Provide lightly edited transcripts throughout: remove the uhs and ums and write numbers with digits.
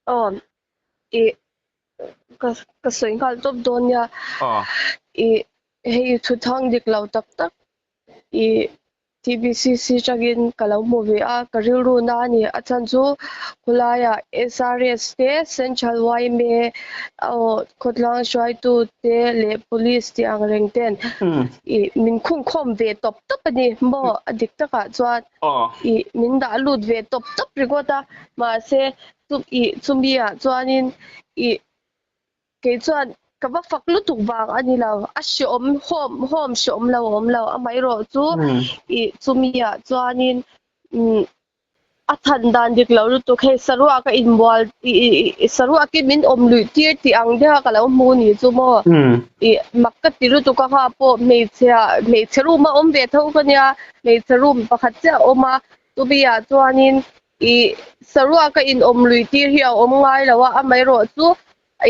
Aw ih ka ka sawi nghal tawp dawn nia. Aw. Ih hei thuthang dik lo tak tak ih TBCC tangin ka lo hmu ve a, ka rilru na a ni. A chhan chu khawlaiah SRS te, Central yma aw khawtlang hruaitu te leh Police tih ang reng ten ih min khungkhawm ve tawp tawp a ni maw? A dik takah chuan ih min dah lut ve tawp tawp ringawt a, mahse chu ih chumi ah chuanin ih Kei chuan ka va fak lutuk vang a ni lo, a hreawm home home hreawm lo a awm lo, amaherawh chu ih chumi ah chuanin umm a than dan dik lo lutuk hei saruak a inbual ih ih saruakin min awm luih tir tih ang deuh a ka lo hmu ni chu maw ih mak ka ti lutuk a kha pawh hmeichhia hmeichhe room a awm ve tho ka nia hmeichhe room pakhat chiah a awm a chumi ah chuanin Ih saruaka inawm lui tir hi a awm ngai lo a, amaherawh chu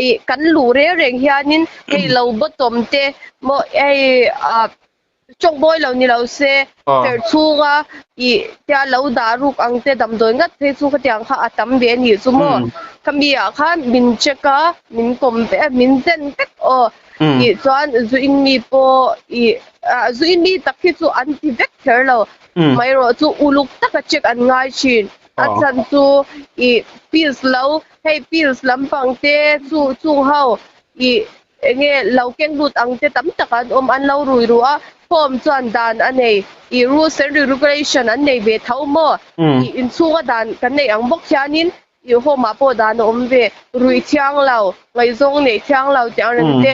ih kan luh reng reng hianin hei lo bawtawm te maw hei ah tawngbawi lo ni lo se serh chhunga ih tia lo dah ruk ang te damdawi ngat phei chu khatiang kha a tam ve a nih chu maw khami ah khan min check a min kawm vek a min zen vek aw tih chuan zu in mi pawh ih ah zu in mi tak hi chu an ti vek kher lo. Amaherawh chu uluk taka check an ngai thin. A chhan chu ih pills lo hei pills lampang te chu chung ho ih enge lo keng lut ang te tam tak an awm an lo rui ruh a form chuan dan a nei ih rules and regulation an nei ve tho maw ih inchhunga dan kan neih ang bawk hianin ih home ah pawh dan a awm ve ruih thiang lo ngaihzawng neih thiang lo tih ang reng te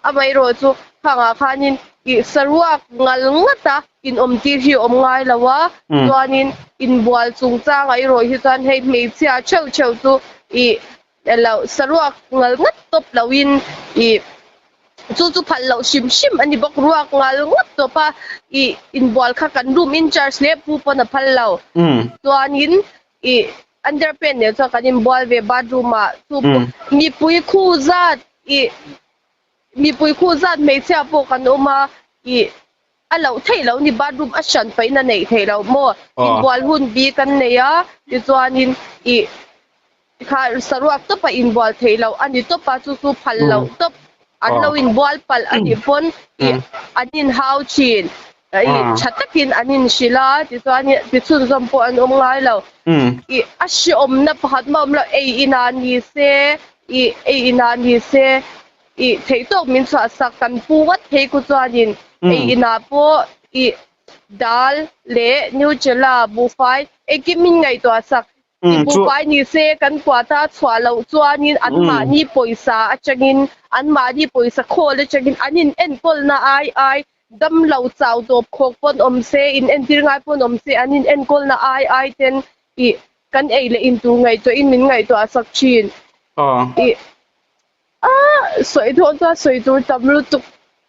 amaherawh chu khangah khanin ih saruak ngal ngat a inawm tir hi a awm ngai lo a chuanin inbual chungchangah erawh hi chuan hei hmeichhia theuh theuh chu ih lo saruak ngal ngat tawp loin ih Chu chu phal loh hrim hrim a ni bawk. Ruak ngal ngawt tawp a, ih inbual kha kan room in charge hle pu pawn a phal lo. Chuanin ih underpant nen chuan kan inbual ve bathroom ah chu pawh mipui khu zat ih mipui khu zat hmeichhia pawh kan awm a, ih a loh theih loh ni bathroom a hran pahin a neih theih loh maw? Inbual hun bik an nei a, tichuanin ih kha saruak tawpa inbual theih loh a ni tawp a, chu chu phal loh tawp an lo inbual palh a nih pawn ih an inhau thin ih tha takin an inhrilh a, tichuan tichhunzawm pawh an awm ngai lo. Ih a hreawmna pakhat mah awm lo, ei inah ni se ih ei inah ni se Ih theih tawk min chhuah sak kan pu ngawt phei ku chuanin ei inah pawh ih dal leh Nutella buhfai engkim min ngaihtuah sak. Ih buhfai ni se kan kuata chhuah loh chuanin anmahni pawisa atangin anmahni pawisa khawl atangin an in enkawlna ai ai damlo chau tawp khawk pawn awm se in entir ngai pawn awm se an in enkawlna ai ai ten ih kan ei leh in tur ngaihtuahin min ngaihtuah sak thin. Ih Ah, sawi dawn chuan sawi tur tam lutuk.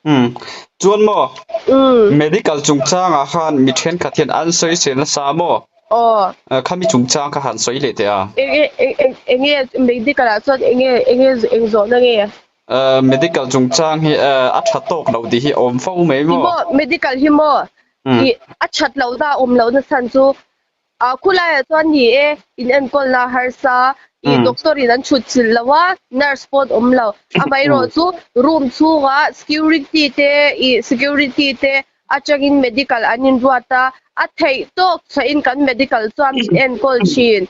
Umm, chuan maw? Umm. Medical chungchangah khan mi thenkhat hian an sawi sel nasa maw? Aw. Khami chungchang kha han sawi leh teh a. Enge, eng, enge medical ah chuan enge, enge eng zawhna nge? Medical chungchang hi a tha tawk lo tih hi a awm fo mai maw? Hi maw, medical hi maw? Ih, a that loh na a awm loh na chhan chu Ah khulaiah chuan ni e, in enkawlna a harsa, ih doctor in an chhut chilh lo a, nurse pawh an awm lo. Amaherawh chu room chhungah security te ih security te atangin medical an inruat a, a theih tawk chhuahin kan medical chuan min enkawl thin.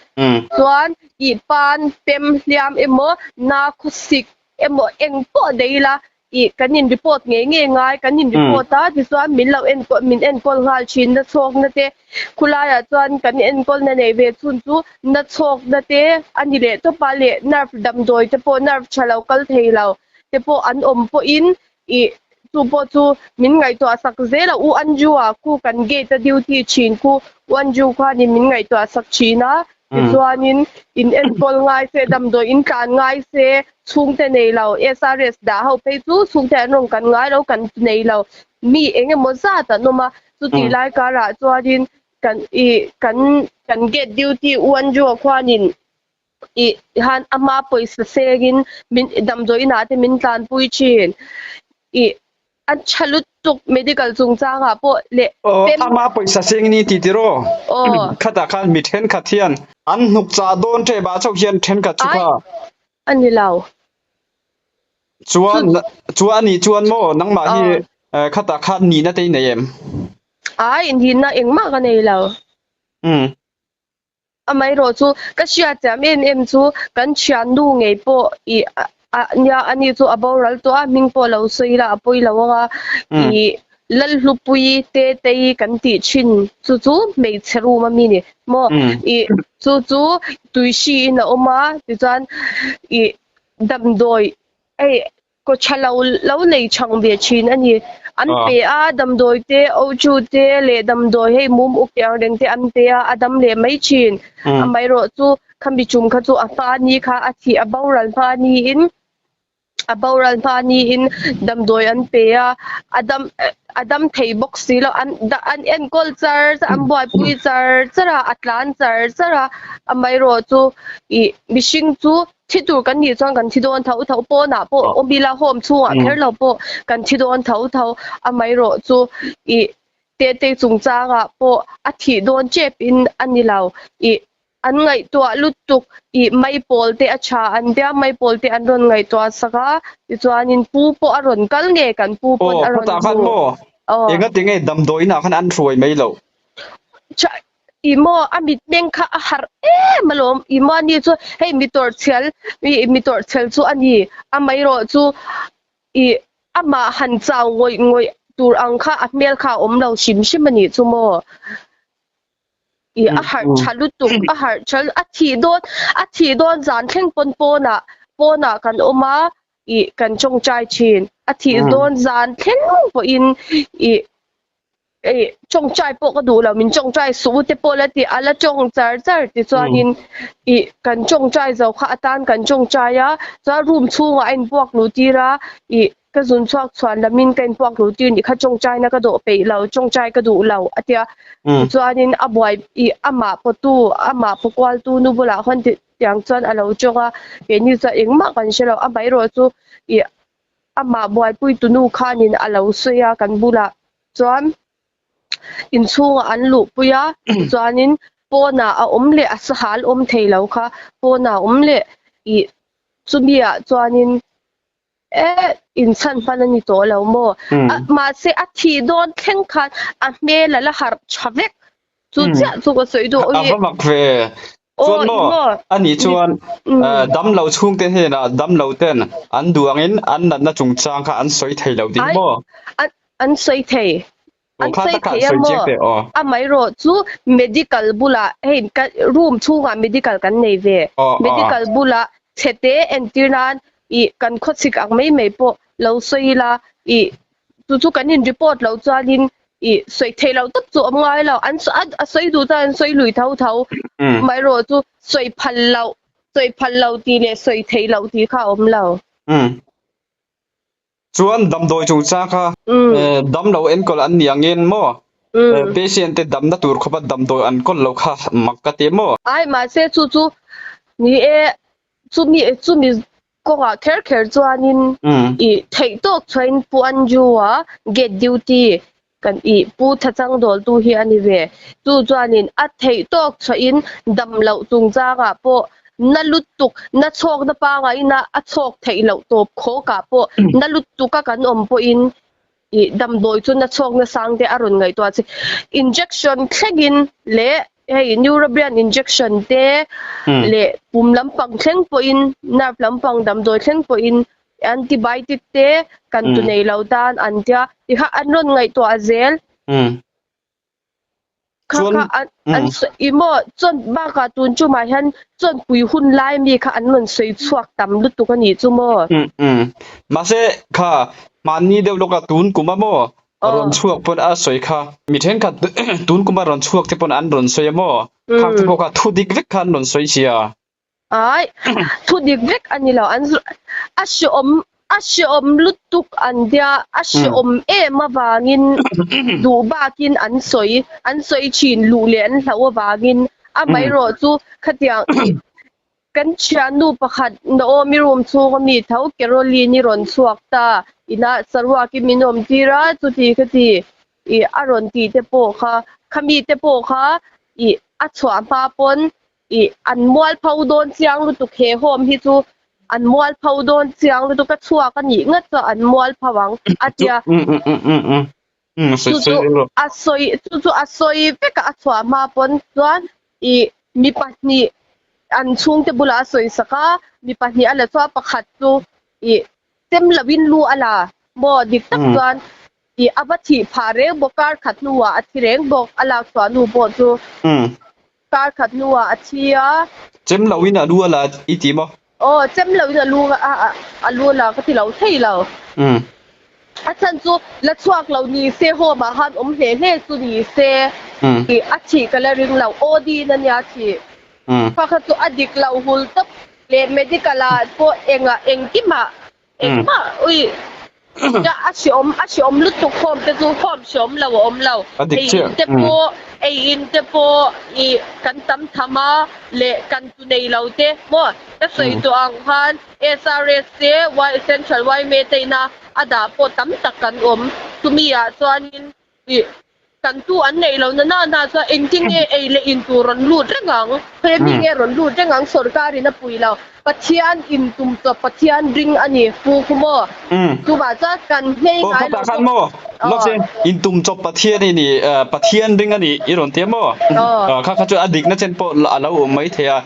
Chuan ih pan pem hliam emaw na khawsik emaw eng pawh nei ila Ih, kan in report ngei ngei ngai, kan in report a, tichuan min lo enkawl, min enkawl nghal thin na chhawkna te, khulaiah chuan kan enkawlna neih ve chhun chu na chhawkna te a ni leh tawp a leh nerve damdawi te pawh nerve tha lo kal thei lo te pawh an awm pawhin ih chu pawh chu min ngaihtuah sak zel a, U Anju-a khu kan gate a duty thin khu U Anju khuanin min ngaihtuah sak thin a, Tichuanin in enkawl ngai se, damdawi in tlan ngai se, chhungte nei lo, SRS dah ho phei chu chhungte an rawn kan ngai lo, kan nei lo, mi eng emaw zat an awm a, chutih lai karah chuanin kan ih kan kan gate duty U Anju-a khuanin ih han ama pawisa sengin min damdawi inah te min tlanpui thin ih an tha lut. lutuk medical chungchangah pawh leh Aw, pem ama pawisa seng ni ti tiraw? Aw. Khatah khan mi thenkhat hian an hnuk chah dawn tep ah chauh hian thenkhat chu Ai, kha. a ni lo. Chuan, Chu chuan anih chuan maw nangmah hi Aw. khatah khan nihna te i nei em? Ai, nihna engmah ka nei lo. Umm. Amaherawh chu ka hriatchiam em em chu kan thiannu ngei pawh ih nia ani chu a boral tawh a, hming pawh lo sawi ila a pawi lo ang a, ih Lalhlupui te tei kan tih thin chu chu hmeichhe room a mi ni maw ih chu chu tuihri in a awm a tichuan ih damdawi hei Kaw tha lo lo nei chhang ve thin a ni. An pe a, damdawi te, ochu te leh damdawi hei mum uk tih ang reng te an pe a, a dam leh mai thin. Amaherawh chu khami tum kha chu a hma ni kha a thih a boral hma niin a boral hma niin damdawi an pe a, a dam a dam thei bawk si lo. An an enkawl char char an buaipui char char a, a tlan char char a, amaherawh chu ih mihring chu Thi tur kan nih chuan kan thi dawn tho tho, pawnah pawh awm ila home chhungah kher lo pawh kan thi dawn tho tho, amaherawh chu ih tete chungchangah pawh a thih dawn tep in a ni lo, ih an ngaihtuah lutuk ih maipawl te a tha an tia, maipawl te an rawn ngaihtuah sak a, tichuanin pu pawh a rawn kal nge kan pu pawn a rawn hmu. Aw, engatinge damdawiinah khan an hruai mai loh? I maw a mitmeng kha a harh em alawm, i maw ani chu hei mi tawrhchhial i mi tawrhchhial chu a ni, amaherawh chu i amah han chau ngawih ngawih tur ang kha a hmel kha a awm lo hrim hrim a nih chu maw. I a harh tha lutuk, a harh tha a thih dawn a thih dawn zan thleng pawn pawnah pawnah kan awm a i kan tawngtai thin, a thih dawn zan thleng pawhin i Ei, tawngtai pawh ka duh lo, min tawngtai suh u te pawh la ti, a la tawng char char tichuanin ih kan tawngtai zo kha atan kan tawngtai a, chuan room chhungah a inpuak luh tir a, ih ka zun chhuak chhuan lamin ka inpuak luh tir nih kha tawngtaina ka dawh peih lo, tawngtai ka duh lo a tia, tichuanin a buai ih amah pawtu amah paw kualtu nu bulah khawn tiang chuan a lo tawng a, keini chuan engmah kan hre lo, amaherawh chu ih amah buaipui tunu khanin a lo sawi a kan bulah chuan inchhungah an luhpui a tichuanin pawnah a awm leh a sahal awm thei lo kha pawnah a awm leh ih chumi ah chuanin eh inchhan hman a ni tawh lo maw a mahse a thih dawn thleng khan a hmel a la harh tha vek chu chiah chu ka sawi duh a va mak ve Chuan maw? Anih chuan damlo chhungte hnenah damlo ten an duh angin an natna chungchang kha an sawi thei lo tih maw? An sawi thei. An sawi thei a maw? Amaherawh chu medical bulah hei room chhungah medical kan nei ve. Medical bulah chhete entir nan ih kan khawchhik ang mai mai pawh lo sawi ila ih chu chu kan in report loh chuanin ih sawi theih loh tak chu awm ngai lo an a sawi duh chuan an sawi lui tho tho amaherawh chu sawi phal loh sawi phal lo tih leh sawi theih loh tih kha a awm lo. Chuan damdawi chungchang kha damlo enkawl an ni angin maw patient te damna tur khawpa damdawi an kawl lo kha mak ka ti maw? Ai mahse chu chu ni e chumi chumi Kawngah kher kher chuanin ih theih tawk chuain Pu Andrew-a gate duty kan ih Pu Thachang dawltu hi a ni ve. Chu chuanin a theih tawk chhuahin dam loh chungchangah pawh na lutuk, na chhawkna pangaina a chhawk theih loh tawp khawkah pawh na lutuka kan awm pawhin Ih damdawi chu na chhawk na sang te a rawn ngaihtuah che. Injection thlengin leh hei Neurobian injection te leh pum lampang thleng pawhin nerve lampang damdawi thleng pawhin antibiotic te kan tu nei lo tan an tia tikha an rawn ngaihtuah zel. Kha kha an an i maw chuan bakah tun tumah hian chuan pui hun lai mi kha an rawn sawi chhuak tam lutuk a nih chu maw? Mahse kha hmanni deuh lawka tun kum a maw rawn chhuak pawn a sawi kha mi thenkhat tun kuma rawn chhuak te pawn an rawn sawi a maw khang te pawh kha thu dik vek kha an rawn sawi sia. Ai, thu dik vek a ni lo. An a hreawm a hreawm lutuk an tia, a hreawm em avangin duh bakin an sawi an sawi thin luh leh an hlauh avangin amaherawh chu khatiang ih kan thiannu pakhat Naomi room chhunga mi tho Caroline-i rawn chhuak ta. Inah saruakin min awm tir a, chuti khati ih a rawn tih te pawh kha, khami te pawh kha ih a chhuah hma pawn ih an mualpho dawn chiang lutuk he home hi chu an mualpho dawn chiang lutuk a chhuak a nih ngat chuan an mualpho ang a tia. Chu chu a sawi chu chu a sawi vek a, a chhuah hma pawn chuan ih mi pahnih an chhungte bulah a sawi sak a, mi pahnih a la chuan pakhat chu ih chem loin lu a la maw dik tak chuan ih a va thih phah reng bawk kar khat hnuah a thi reng bawk a lak chhuah hnu pawh chu kar khat hnuah a thi a. Chem loin a lu a la i ti maw? Aw chem loin a lu a lu a la ka ti lo thei lo. A chhan chu la chhuak lo ni se home ah khan awm hle hle chu ni se ih a thih ka la ring lo OD in a nia thih. Kha kha chu a dik lo hul tawp leh medical ah pawh engah engkimah engmah ui a hreawm a hreawm lutuk home te chu home hreawm lo a awm lo. Ei in te pawh ei in te pawh ih kan tam tham a leh kan tu nei lo te maw ka sawi tawh ang khan SRS te Y Central yma te ina a dah pawh tam tak kan awm. Chumi ah chuanin ih kan tu an neih lo na na na chuan engtin nge ei leh in tur rawn lut reng ang? He mi nge rawn lut reng ang? Sorkar in a pui lo. Pathian in tum chawp Pathian ring a ni pu khu maw? Chuvah chuan kan nghei ngai lo bawk. Khan maw? Lawk in tum chawp Pathian i ni Pathian ring a ni i rawn ti a maw? Kha kha chu a dikna chen pawh a lo awm mai thei a.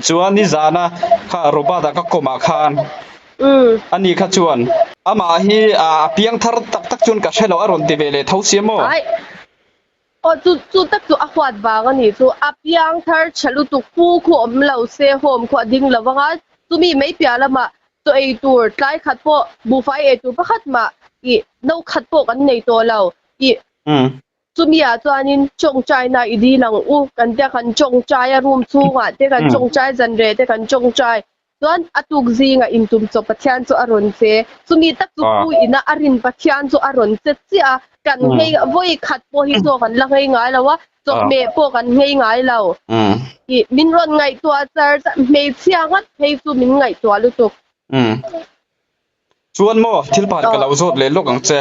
Chuan nizana kha Robert-a ka kawmah khan Ani kha chuan amah hi a piang thar tak tak chuan ka hre lo a rawn ti ve leh tho sia maw? Ai, aw chu chu tak chu a huat vang a nih chu, a piang thar tha lutuk pu khu awm lo se home khu a ding lo vang a, chumi mai piah lamah chaw ei tur tlai khat pawh buhfai ei tur pakhat mah ih no khat pawh kan nei tawh lo ih Chumi ah chuanin tawngtaina i dil ang u kan tia kan tawngtai a room chhungah te kan tawngtai zanreh te kan tawngtai chuan a tuk zingah intum chawp Pathian chu a rawn che. Chumi tak chu pu ina a rin Pathian chu a rawn che chiah a, kan nghei vawi khat pawh hi chaw kan la nghei ngai lo a, chawhmeh pawh kan nghei ngai lo. Ih min rawn ngaihtuah char char hmeichhia ngat phei chu min ngaihtuah lutuk. Chuan maw thil pakhat ka lo zawt leh lawk ang che.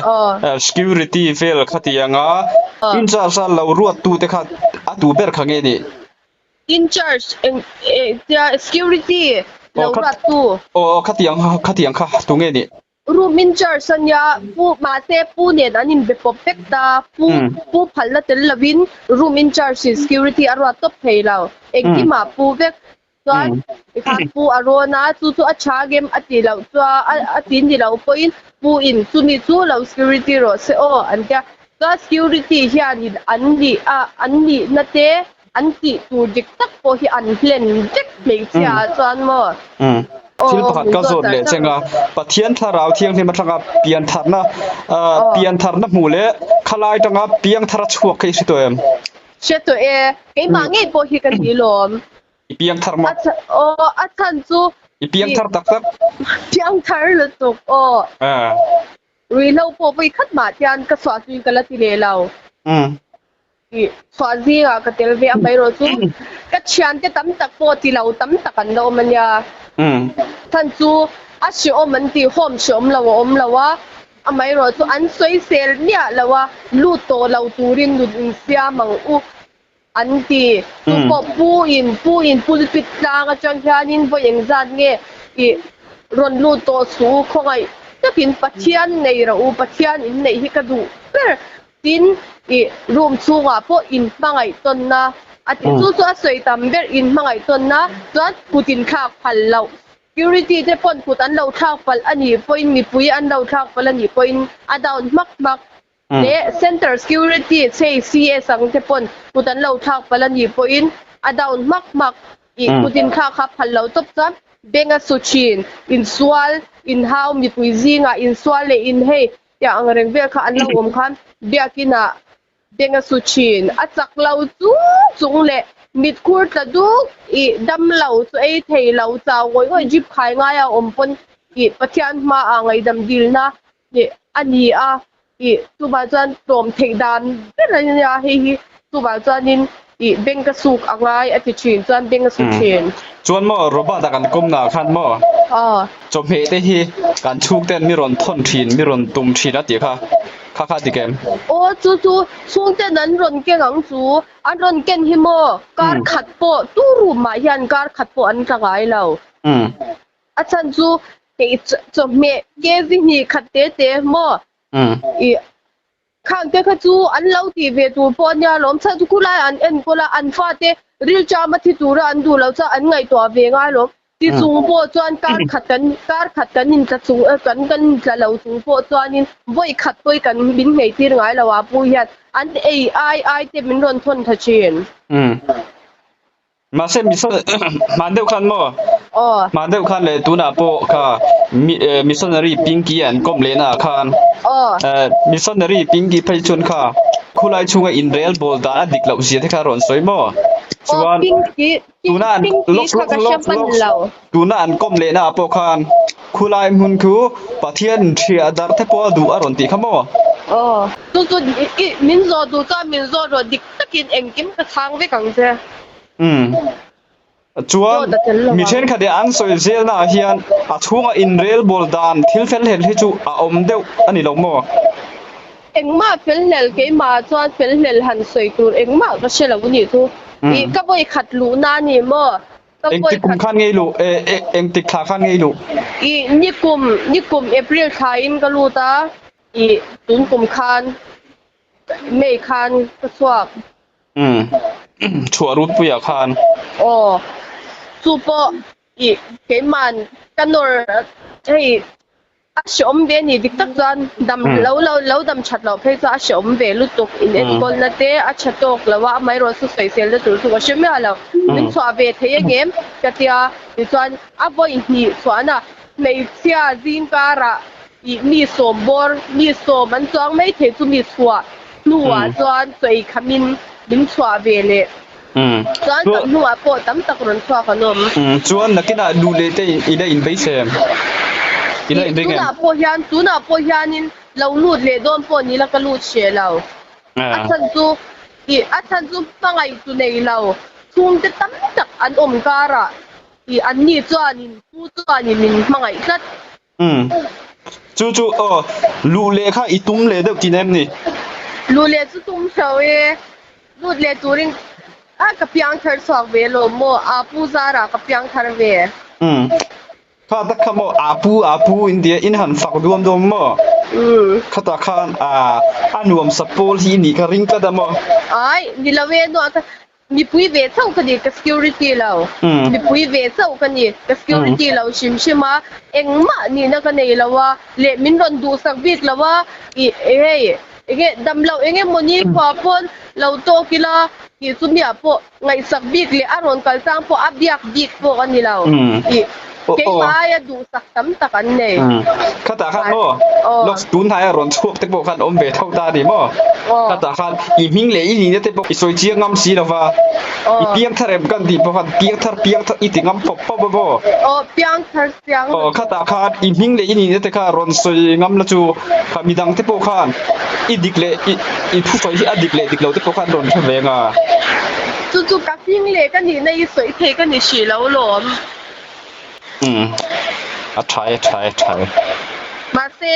Security vel khatiang a in charge a lo ruat tu te kha a tu ber kha nge ni? In charge eng tia security lo ruat tu. Aw khatiang khatiang kha tu nge ni? Room in charge a nia pu mahse pu nen an inbe pawp vek ta pu pu phalna tel lovin room in charge in security a ruat tawp thei lo engkimah pu vek Chuan tikhan pu a rawn a, chu chu a tha ngem a ti loh chuan a ti ni loh pawhin pu in chumi chu lo security rawh se aw an tia. Chuan security hianin an nih a an nihna te an tih tur dik tak pawh hi an hlen vek hmeichhia ah chuan maw. Thil pakhat ka zawt leh cheng a, Pathian thlarau thianghlim atanga piantharna piantharna hmuh leh khalai atanga piangthar a chhuak kha i hre tawh em? Hre tawh e, keimah ngei pawh hi ka ni lawm. I piang thar maw? Aw, a chhan chu. I piang thar tak tak? Piang thar lutuk aw. Ruihhlo pawh vawi khat mah tian ka chhuah chu in ka la ti leh lo. I chhuah zingah ka tel ve a mai erawh chu ka thiante tam tak pawh ti lo tam tak an la awm a nia. Chhan chu a hrehawm an ti, home hrehawm lo a awm lo a, amaherawh chu an sawisel miah lo a, lut tawh lo turin nun insiam ang u. An ti. Chu pawh pu in, pu in pulpit tlang atang hianin vawi engzat nge i rawn lut tawh suh u, khawngaih takin Pathian nei rawh u, Pathian in neih hi ka duh ber. Tin, i room chhungah pawh in hmangaih tawnna a ti. Chu chu a sawi tam ber, in hmangaih tawnna chuan kut in thlak phal loh. Security te pawn kut an lo thlak palh a nih pawhin, mipui an lo thlak palh a nih pawhin a down hmak hmak. Leh Center Security chei CS ang te pawn kut an lo thlak palh a nih pawhin a down hmak hmak ih kut inthlak kha phal lo tawp chuan bank a su thin, insual, inhau, mipui zingah insual leh inhei tiang ang reng vel kha an lo awm khan biakinah bank a su thin. A chak lo chung chung leh mitkhur tla duk ih dam lo chu ei thei lo chau ngawih ngawih drip khai ngaia awm pawn ih Pathian hmaah ngaihdam dilna Ih a ni a, ih chuvah chuan tlawm theih dan ber a nia hei hi chuvah chuanin ih bank a suk a ngai a ti thin chuan bank a su thin. Chuan maw Robert a kan kawmna ah khan maw? Chawhmeh te hi kan chhungten mi rawn thawn thin, mi rawn tum thin a tih kha, kha kha dik em? Aw chu chu chhungten an rawn keng ang chu, an rawn ken hi maw kar khat pawh tu room ah hian kar khat pawh an tla ngai lo. A chhan chu kei chawhmeh kg hnih khat te te maw i Khang te kha chu an lo tih ve tur pawh a nia lawm. Chhan chu khulai an enkawl a, an fate rilṭam a thi tura an duh loh chuan an ngaihtuah ve ngai lawm. Ti chung pawh chuan kar khat kan kar khat kan intla chung kan kan intla lo chung pawh chuanin vawi khat pawh hi kan min nghei tir ngai lo a pu hian an ei ai ai te min rawn thawn tha thin. Mahse hman deuh khan maw? Aw. Hman deuh khan leh tunah pawh kha missionary Pinky an kawm lehna ah khan Aw. missionary Pinky phei chuan kha khulai chhunga inrel bawl dan a dik loh zia te kha a rawn sawi maw? Aw, Chuan Pinky, tuna an Pinky lawk kha lawk ka hre lawk hman lawk lo. tuna an kawm lehna ah pawh khan khulai hmun khu Pathian hria dar te pawh a duh a rawn tih kha maw? Aw. Chu chu min zawh duh chuan min zawh rawh dik takin engkim ka chhang vek ang che. Umm. Chuan Dawt a tel lo mi ang. thenkhat ah an sawi zelna ah hian a chhunga inrel bawl dan thil fel hlel hi chu a awm deuh a ni lo maw? Engmah fel hlel keimah ah chuan fel hlel han sawi tur engmah ka hre lo a nih chu. Ih ka vawi khat luhna a ni maw? Ka vawi Engtik kum khat. khan ngei luh eh eh engtik thla khan ngei luh? Ih nikum nikum April thla in ka lut a ih tun kum khan May khan ka chhuak. Umm. Chhuah rutpuiah khan. Aw. Chu pawh i keiman ka nawr hei a hreawm ve a ni dik tak chuan dam lo lo lo dam that loh phei chuan a hreawm ve lutuk in enkawlna te a tha tawk lo a amaherawhchu chu sawiselna tur chu ka hre miah lo. Min chhuah ve thei angem ka tia tichuan a vawi hnih chhuahna hmeichhia zingkarah Ih mi sawm bawr, mi sawm an chuang mai thei chu mi chhuah hnuah chuan chawi khamin min chhuah ve leh. Chuan kan hnungah pawh tam tak rawn chhuak an awm. Chuan nakinah duh leh te i la inbeisem? I la inring em? Tunah pawh hian, tunah pawh hianin lo lut leh dawn pawh ni la ka lut hreh lo. A chhan chu, ih a chhan chu hmangaih tu nei lo chhungte tam tak an awm karah ih anni chuanin pu chuanin min hmangaih tlat. Umm. Chu chu aw, luh leh kha i tum leh deuh tih em ni? Luh leh chu tum hlo e, lut leh turin a ka piang thar chhuak ve alawm maw, aa pu zarah ka piang thar ve. Umm. Kha tak kha maw aa pu aa pu in tia in han fak duam duam maw? Umm. Khatah khan aa a nuamsa pawl hi i nih ka ring tlat a maw? Ai, ni lo e, nuah ka Mipui ve chauh ka ni, ka security lo. Mipui ve chauh ka ni, ka security lo hrim hrim a, engmah nihna ka nei lo a, leh min rawn duhsak bik lo a, ih hei enge dam loh eng emaw ni khua pawn lo tawk ila tih chu miah pawh ngaihsak bik leh a rawn kal chang pawh a biak bik pawh a ni lo, ih keimah aia duhsak tam tak an nei. Khatah khan maw lawk tunhnai a rawn chhuak te pawh khan awm ve tho ta a ni maw? Khatah khan i hming leh i nihna te pawh i sawi chiang ngam si lova, i piang thar em kan tih pawh khan piang thar piang thar i ti ngam pawp pawp a maw? Aw piang thar chiang. Aw khatah khan i hming leh i nihna te kha rawn sawi ngam la chu kha midang te pawh khan i dik leh i i thusawi hi a dik leh dik lo te pawh khan rawn hre ve ang a. Chu chu ka hming leh ka nihna i sawi thei ka ni hrih lo lawm. Umm a tha e tha e tha e. Mahse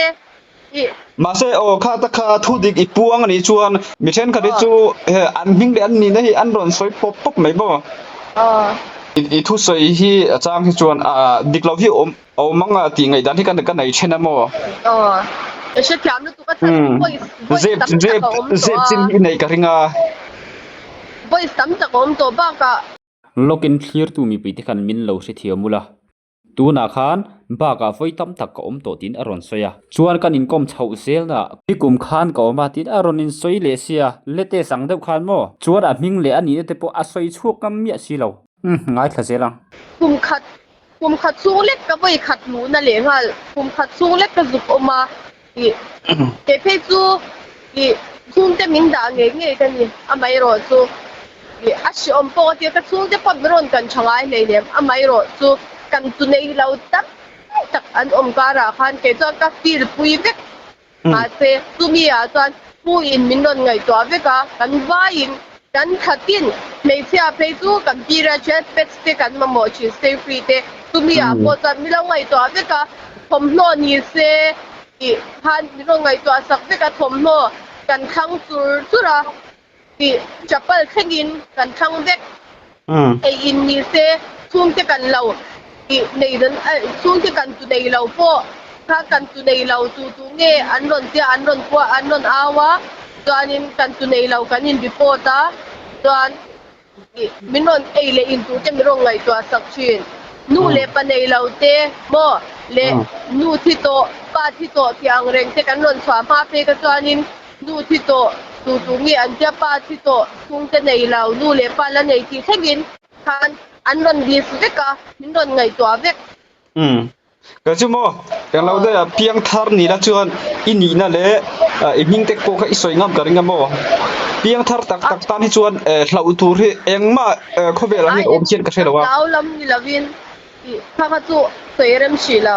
i. Mahse aw kha ta kha thu dik i puang anih chuan mi thenkhat hi chu he an hming leh an nihna hi an rawn sawi pawp pawp mai maw. I thu sawi hi a chang hi chuan a dik loh hi awm awm ang a tih ngaihdan hi ka ka nei then a maw. Aw i hrethiam lutuk a chhan voice voice tam tak a awm tawh a. Zep chin hi neih ka ring a. Voice tam tak a awm tawh bakah. Lawkin thlirtu mipuite khan min lo hrethiam ula. Tunah khan bakah vawi tam tak ka awm tawh tiin a rawn sawi a. Chuan kan inkawm chhoh zelna nikum khan ka awm a tiin a rawn insawi leh sia, latest ang deuh khan maw? Chuan a hming leh a nihna te pawh a sawi chhuak ngam miah si lo. Umm, ngaithla zel ang. Kum khat, kum khat chhung lek ka vawi khat luhna leh nghal, kum khat chhung lek ka zuk awm a tih kei phei chu ih chhungte min dah ngei ngei ka ni amaherawhchu ih a hreawm pawh ka ti a ka chhungte pawh min rawn kan tha ngai hleinem amaherawhchu kan tu nei lo tak tak an awm karah khan kei chuan ka feel pui vek mahse chumi ah chuan pu in min rawn ngaihtuah vek a kan vaiin. Kan khatin hmeichhia phei chu kan period hian pads te kan mamawh thin stay free te chumi ah pawh chuan min lo ngaihtuah vek a thawmhnaw ni se tih khan min rawn ngaihtuah sak vek a thawmhnaw kan thlang chur chur a tih chapal thlengin kan thlang vek ei in ni se chhungte kan lo tih nei dan chhungte kan tu nei lo pawh kha kan tu nei lo tu tu nge an rawn tia an rawn pua an rawn au a chuanin kan tu nei lo kan in report a chuan ih min rawn ei leh in tur te min rawn ngaihtuah sak thin nu leh pa nei lo te maw leh nu thi tawh pa thi tawh tih ang reng te kan rawn chhuah hma phei kha chuanin nu thi tawh tu tu nge an tia pa thi tawh chhungte nei lo nu leh pa la nei tih thlengin khan an rawn list vek a min rawn ngaihtuah vek. Umm. Ka chu maw, eng lo daih a piang thar ni la chuan i nihna leh i hming tek pawh kha i sawi ngam ka ring a maw? Piang thar tak tak tan hi chuan hlauh tur hi engmah khawvelah hian awm hian ka hre lo a. Hlau lam ni lovin tih kha kha chu sawi rem hrih lo.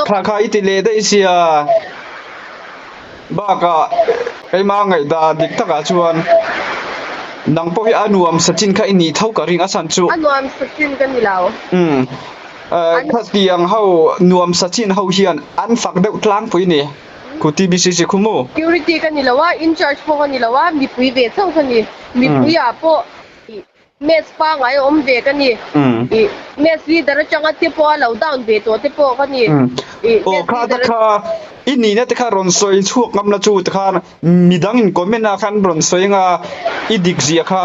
Kha kha i ti leh daih sia. Bakah keimah ngaihdan dik takah chuan nang pawh hi a nuam sachin kha i nih tho ka ring a chhan chu. A nuam sachin ka ni lo. Umm. Khatiang ho nuam sachin ho hian an fak deuh tlangpui ni khu TBCC khu mu. Security ka ni lo a, in charge pawh ka ni lo a, mipui ve chauh ka ni. Mipui ah pawh ih mess pangngai a awm ve ka ni. Ih mess leader atanga te pawh a lo down ve tawh te pawh ka ni. Ih Aw mess kha te leader kha i nihna te kha rawn sawi chhuak ngam la chu ti khan Midang in comment ah khan rawn sawi anga i dik zia kha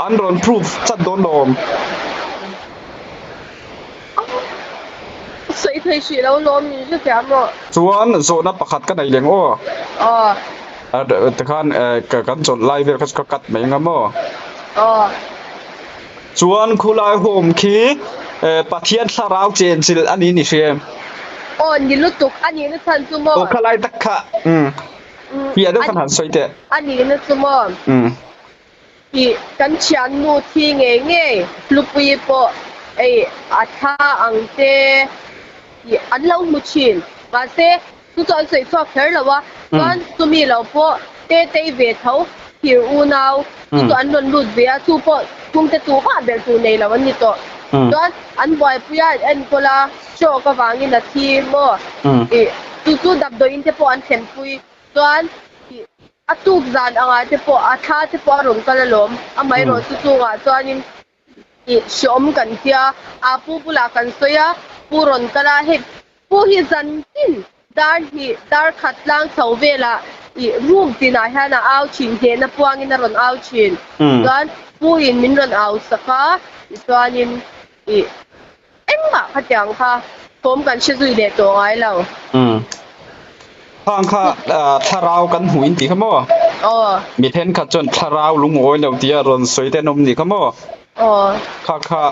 an rawn proof chat dawn lo awm. Sawi thei hrih lo lawm min hre thiam rawh. Chuan zawhna pakhat ka nei leng aw. Aw. Tikhan kan chawlh lai vel kha chu ka cut mai anga maw. Aw. Chuan khulai home khi Pathian thlarau chenchilh a ni ni hria em? Aw ni lutuk a nihna chhan chu maw. Aw khalai tak kha. Piah deuh khan han sawi teh. A nihna chu maw? Ih, kan thiannu thi ngei ngei Hlupuii pawh ei a thla ang te tih an lo hmu thin. Mahse, chu chu an sawi chhuak kher lo a, chuan chumi lo pawh Tetei ve tho thir unau chu chu an rawn lut ve a, chu pawh chhungte tu mah ber tur nei lo an ni tawh. Chuan an buaipui a an enkawl a, stroke avangin a thi maw? Ih, chu chu damdawiin te pawh an thlenpui. Chuan ih, a tuk zan angah te pawh a thla te pawh a rawn kal alawm. Amaherawh chu chungah chuanin ih, hreawm kan tia, aa pu bulah kan sawi a, pu rawn kal a, hei pu hi zan tin dar hnih, dar khat tlang chho velah ih, room tinah hian a au thin, hnehna puangin a rawn au thin. Chuan pu in min rawn au sak a, tichuanin ih, Engmah khatiang kha thawm kan hre zui leh tawh ngai lo. Umm. Khang kha thlarau kan hmuh in tih kha maw? Aw. Mi thenkhat chuan thlarau lungawi lo tia rawn sawi te an awm nih kha maw? Aw. Kha kha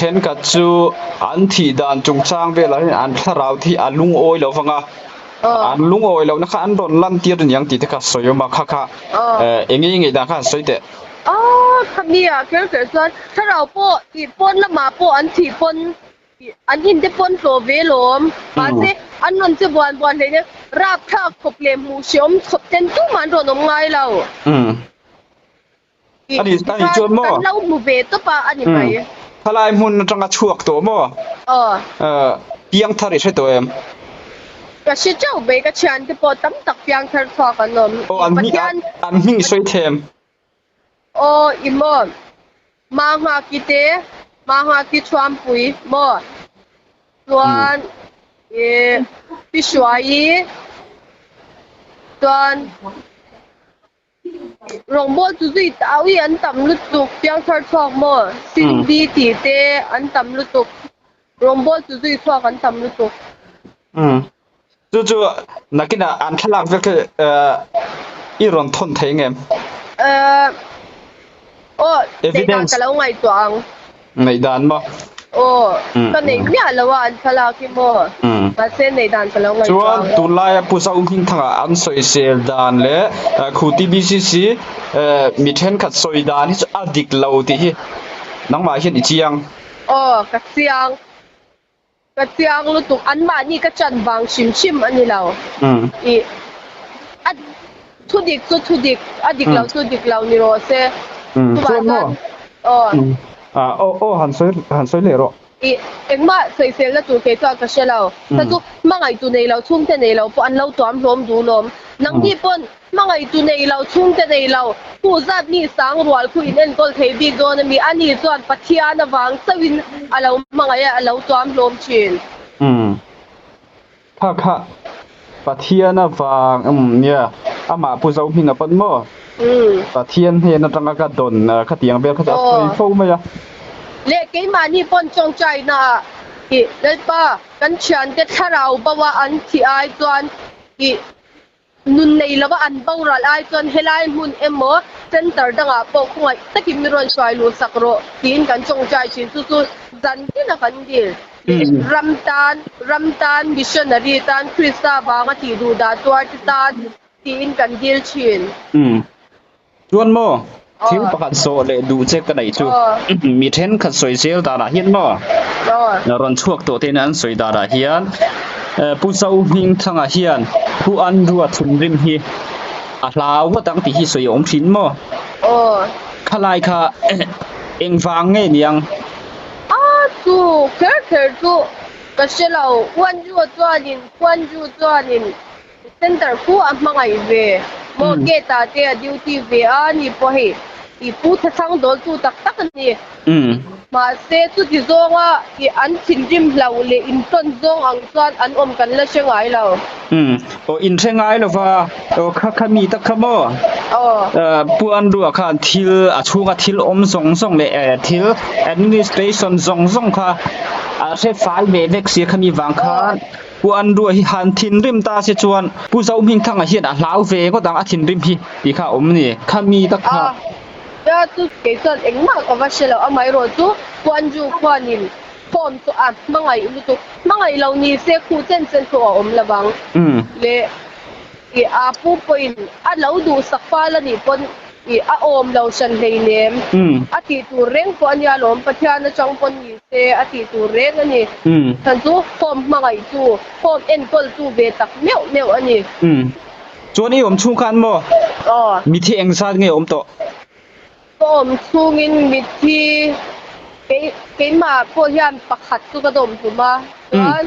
thenkhat chu an thih dan chungchang velah hian an thlarau te hi a lungawi lo vang a. Aw. An lungawi lohna kha an rawn lan tir aniang tih te kha sawi awm a. Kha kha eng nge i ngaihdan kha han sawi teh. Aw, khami ah kher kher chuan thlarau pawh tih pawn lamah pawh an thih pawn an in te pawn hlawh ve lawm. Mahse, an rawn che buan buan hlei nen rapthlak khawp leh hmuh hreawm khawp ten tumah an rawn awm ngai lo. Tih tikhan kan lo hmu ve tawp a a ni mai. Thalai hmun atanga chhuak tawh maw? Aw. Piangthar i hre tawh em? Ka hre teuh mai, ka thiante pawh tam tak piangthar chhuak an awm. Aw, an hming i sawi them. Aw i maw? Manghaki te, Manghaki Thuampui maw? Chuan i Pi Hruaii, chuan Rawngbawl chu zui tau i an tam lutuk, Piangthar chhuak maw? Cindy tih te an tam lutuk, Rawngbawl chu zui chhuak an tam lutuk. Chu chu nakinah an thlalak vek hi i rawn thawn thei ngem? Aw, neih dan ka lo ngaihtuah ang. Neih dan maw? Aw, ka nei miah lo a an thlalak hi maw? Mahse neih dan ka lo ngaihtuah Chuan ang. tunlaia Pu Zohmingthanga an sawisel dan leh khu TBCC mi thenkhat sawi dan hi chu a dik lo tih hi nangmah hian i chiang. Aw, ka chiang. Ka chiang lutuk, anmahni ka chan vang hrim hrim a ni lo. Ih, a thudik chu thudik, a dik lo chu dik lo ni rawh se. Chuvah Chuan maw? chuan aw. Aw aw han sawi han sawi leh rawh. I engmah sawiselna tur kei chuan ka hre lo. Kha chu hmangaihtu nei lo, chhungte nei lo pawh an lo tuam hlawm duh lawm. Nangni pawn hmangaihtu nei lo, chhungte nei lo, khu zat mi sang rual khu in enkawl thei bik dawn a mi? Ani chuan Pathian avang chauhin a lo hmangaih a, a lo tuam hlawm thin. Kha kha Pathian avang umm nia amah Pu Zohminga pawn maw Pathian hnen atanga ka dawn khatiang vel kha chu a sawi fo mai a. Leh keimahni pawn tawngtaina ah ih Lalpa kan thiante thlarau bo a an thih ai chuan ih Nun nei lova an boral ai chuan helai hmun emaw centre dangah pawh khawngaih takin mi rawn hruai luh sak rawh tiin kan tawngtai thin. Chu chu zan tina kan dil leh ram tan, ram tan, missionary tan, Krista vanga tih duh dah tuar te tan tiin kan dil thin. Chuan maw, thil pakhat zawh leh duh che ka neih chu mi thenkhat sawi zel danah hian maw, rawn chhuak tawh tein an sawi danah hian Pu Zohmingthanga hian Pu Andrew-a thinrim hi a hlau ngawt ang tih hi sawi a awm thin maw? Khalai kha engvang nge niang? A chu kher kher chu ka hre lo, Pu Andrew-a chuanin Pu Andrew chuanin Centre khu a hmangaih ve maw gate ah te a duty ve a ni pawh hei i pu thachhang dawl tu tak tak a ni. Mahse chuti zawnga i an thinrim hlauh leh intawn zawng ang chuan an awm kan la hre ngai lo. Aw in hre ngai lo va, aw kha kha mi tak kha maw? Aw. Pu Andrew-a khan thil a chhunga thil awm zawng zawng leh thil administration zawng zawng kha a hre fai ve vek sia khami vang khan. Pu Andrew-a hi han thinrim ta se chuan Pu Zohmingthanga hian a hlau ve ngawt ang a thinrim hi tih kha a awm a ni. Kha mi tak kha. A, tia chu kei chuan engmah ka va hre lo, amaherawh chu Pu Andrew khuanin form chu a hmangaih lutuk, hmangaih lo ni se khuh chen chen chu a awm lo vang. Leh i a pu pawhin a lo duhsak fal a nih pawn i a awm lo hran hleinem a tih tur reng pawh a nia lawm, Pathian atang pawn ni se a tih tur reng a ni. Chhan chu form hmangaih tu, form enkawl tu ve tak meuh meuh a ni. Chuan i awm chhung khan maw? Aw. Mithi engzat nge awm tawh? Ka awm chhungin mithi kei keimah pawh hian pakhat chu ka dawm hlum a, chuan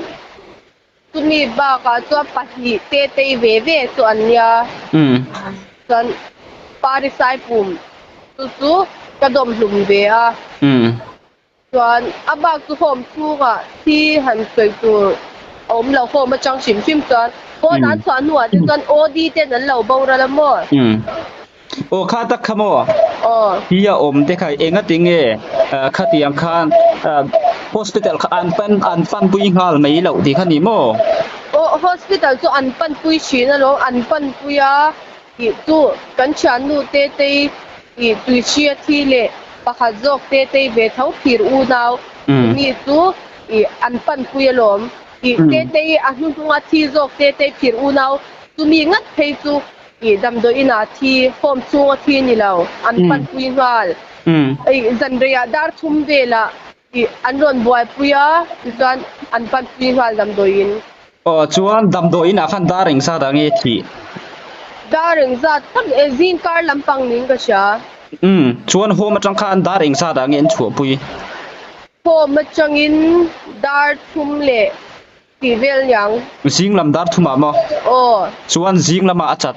Chumi bakah chuan pahnih te tei ve ve chu an nia. Chuan Parisai pum chu chu ka dawm hlum ve a. Chuan a bak chu home chhungah thi han sawi tur a awm lo, home atang hrim hrim chuan pawn an chhuah hnuah te chuan OD ten an lo boral a maw? Aw kha tak kha maw? Aw. Hi a awm te kha enga ti nge khatiang khan hospital kha an pan an panpui nghal mai loh tih kha ni maw? Aw hospital chu an panpui thin alawm an panpui a tih chu kan thiannu te tei ih tuihri a thi leh pakhat zawk te tei ve tho phir unau mi chu ih an panpui alawm ih te tei a hnuhnunga thi zawk te tei phir unau chumi ngat phei chu Ih damdawi inah thi, home chhunga thi ni lo, an panpui nghal. Ih zanreiah dar thum velah ih an rawn buaipui a, tichuan an panpui nghal damdawiin. Aw chuan damdawi inah khan dar engzat ah nge thih? Dar engzat tak e, zing kar lampang niin ka hria. Umm, chuan home atang khan dar engzat ah nge an chhuahpui? Home atangin dar thum leh Tih vel niang. Zing lam dar thumah maw? Aw. Chuan zing lamah a chat.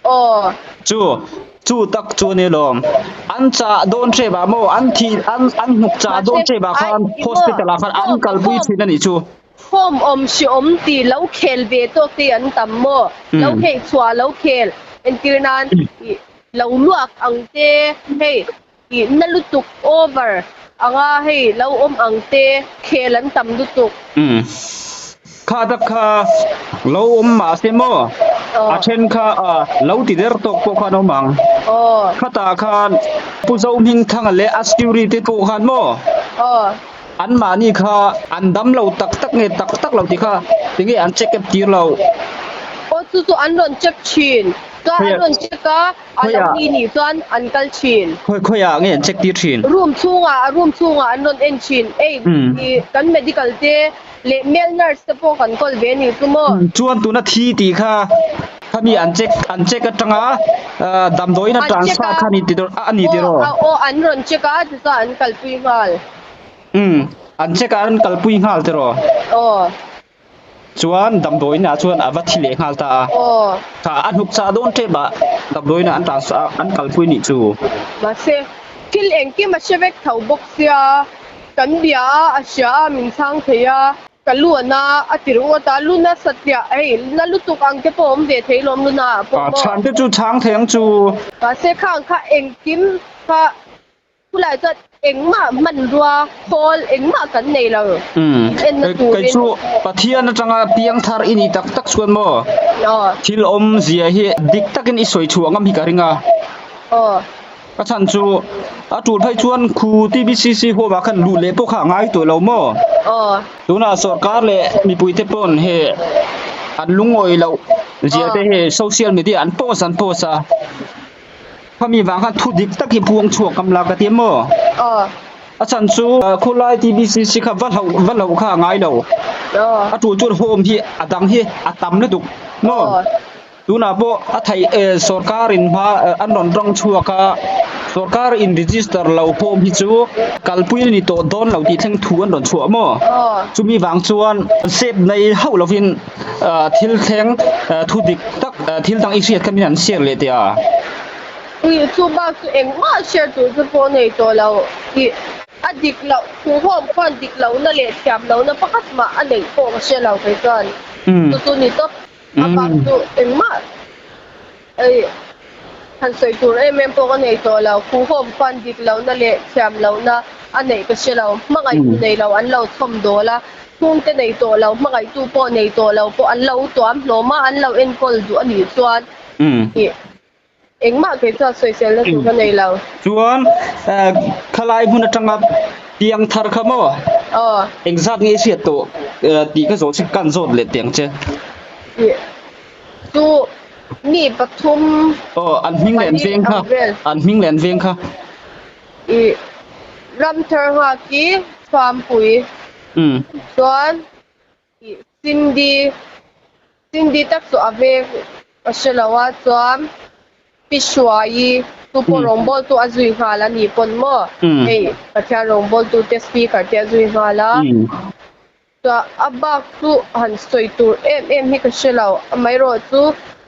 Aw. Chu, chu tak chu a ni lawm. An chah dawn hrep ah maw? An thih, an, an hnuk chah dawn hrep ah khan hospital ah khan an kalpui thin a nih chu. Home awm hreawm tih lo khel ve tawk te an tam maw? Lo kheih chhuah lo khel entir nan ih lo luak ang te hei Ih na lutuk over anga hei lo awm ang te khel an tam lutuk. Umm kha tak kha lo awm mah se maw a then kha lo ti der tawk pawh khan awm ang. Khatah khan Pu Zohmingthanga leh a security te pawh khan maw an mahni kha an dam lo tak tak nge tak tak lo tih kha tinge an check up tir lo. Aw chu chu an rawn check thin. Chuan an rawn check a. A lo ni nih chuan an kal thin. Khawi khawiah nge an check tir thin? Room chhungah, room chhungah an rawn en thin. Ei, kan medical te leh male nurse te pawh kan kawl ve nih chu maw? Chuan tuna thi tih kha. Khami an check an check atanga damdawiin a transfer kha ni ti a ni tiraw? Aw an rawn check a tichuan an kalpui nghal. Umm an check a an kalpui nghal tiraw? Aw. Chuan damdawiin ah chuan a va thi leh nghal ta a. Aw. Kha a hnuk chah dawn tep ah damdawiin ah an transfer a an kalpui nih chu. Mahse thil engkim a hre vek tho bawk sia kan bia a a hria a min chhang thei a. Ka lu a na a ti ringawt a, lu nasa tliah hei na lutuk ang te pawh awm ve thei lawm lu na ah pawh maw. Chhan te chu chhang thei ang chu. Mahse khang kha engkim kha khulai chuan engmah hmanrua khawl engmah kan nei lo en na turin. Kei chu Pathian atanga piang thar i nih tak tak chuan maw thil awmzia hi dik takin i sawi chhuah ngam hi ka ring a. A chhan chu a tul phei chuan khu TBCC huamah khan luh leh pawh kha a ngai tawh lo maw? Tunah sorkar leh mipuite pawn he an lungawi loh zia te hi social media an post an post a, khami vang khan thu dik tak hi puang chhuak ngam la ka ti maw? A chhan chu khawlai TBCC kha va hloh va hloh kha a ngai lo. A tul chuan home hi a dang hi a tam lutuk maw? Tunah pawh a theih e, sorkar in hma an rawn rawng chhuak a, sorkar in register lo form hi chu kalpui a ni tawh dawn lo tih thleng thu an rawn chhuah maw? Chumi vang chuan sep nei hauh lovin thil thleng thu dik tak thil dang i hriat kha min han share leh teh a. Ih, chu bak chu engmah share tur chu pawh nei tawh lo tih a dik loh, thu hawm khuan dik lohna leh thiam lohna pakhat mah a neih pawh ka hre lo kei chuan chu chu ni tawp. A bak chu engmah ei han sawi tur em em pawh ka nei tawh lo. Khuhawm khuan dik lohna leh thiam lohna a neih ka hre lo. Hmangaihtu nei lo an lo chhawm dawl a, chhungte nei tawh lo, hmangaihtu pawh nei tawh lo pawh an lo tuam hlawm a, an lo enkawl duh a nih chuan ih Engmah kei chuan sawiselna tur ka nei lo. Chuan khalai hmun atanga piang thar kha maw? Aw. Engzat nge i hriat tawh tih ka zawh che kan zawt leh teh ang che. Ih chu mi pathum. Aw an hming leh an veng kha an hming leh an veng kha. Ih Ramthar Nghaki Thuampui. Chuan Ih Cindy, Cindy tak chu a veng a hre lo a, chuan Pi Hruaii chu pawh rawngbawltu a zui nghal a ni pawn maw? Hei Pathian rawngbawltu te speaker te a zui nghal a, chuan a bak chu han sawi tur em em hi ka hre lo, amaherawh chu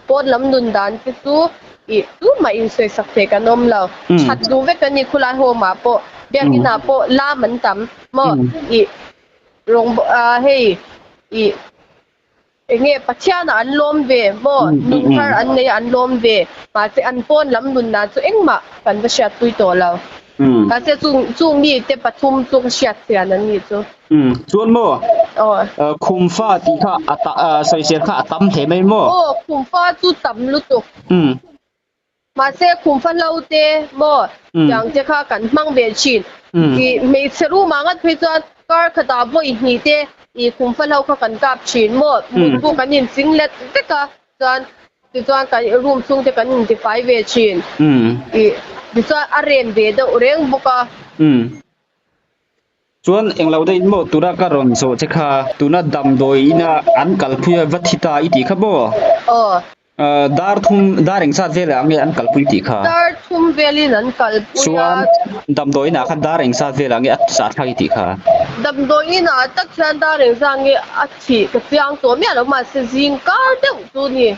pawn lam nun dan te chu ih tumah insawisak thei kan awm lo, that duh vek kan ni khulai home ah pawh biakin ah pawh lam an tam maw? Ih Rawng ah hei ih eng nge Pathian ah an lawm ve maw nun thar an nei a an lawm ve mahse an pawn lam nun dan chu engmah kan va hriatpui tawh lo mahse chung chung mi te pathum chu ka hriat chian an nih chu. Chuan maw khumfa tih kha a ta sawisel kha a tam hle mai maw? Aw khumfa chu tam lutuk. Mahse khumfa hlo te maw tiang te kha kan hmang ve thin. Ih hmeichhe room ah ngat phei chuan kar khatah vawi hnih te ih khumfa hlo kha kan kap thin maw mutbu kan inching let vek a chuan tichuan kan room chhung te kan intifai ve thin. Ih tichuan a rem ve deuh reng bawk a. Chuan englo daih maw tuna ka rawn zawh che kha tuna damdawi ina an kalpui a va thi ta i tih kha maw? Aw. Dar thum dar engzat velah nge an kalpui tih kha? Dar thum velin an kalpui a. Chuan damdawi inah khan dar engzat velah nge a chah thlak i tih kha? Damdawi inah tak hian dar engzat nge a thih ka chiang tawh miah lo mahse zing kar deuh chu ni.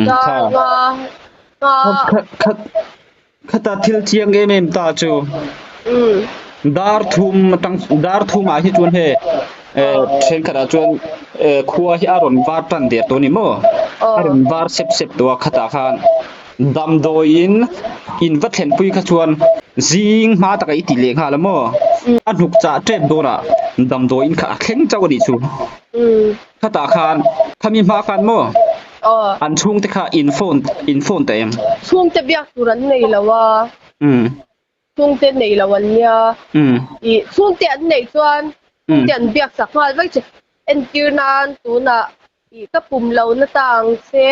Dar nga nga. Khata thil chiang em em ta chu dar thum atang dar thum ah hi chuan hei thenkhat ah chuan khua hi a rawn var tan der tawh a ni maw a rawn var sep sep tawh a khatah khan damdawiin in va thlenpui kha chuan zing hma takah i ti leh nghal a maw a hnuk chah tep dawnah damdawiin kha a thleng chauh a nih chu. Khatah khan khami hma khan maw an chhungte kha in phone in phone ta em? Chhungte biak tur an nei lo a. Chhungte nei lo an nia. Ih chhungte an neih chuan chhungte an biak chak nghal vek che. Entir nan tunah ih ka pum lo na ta ang che.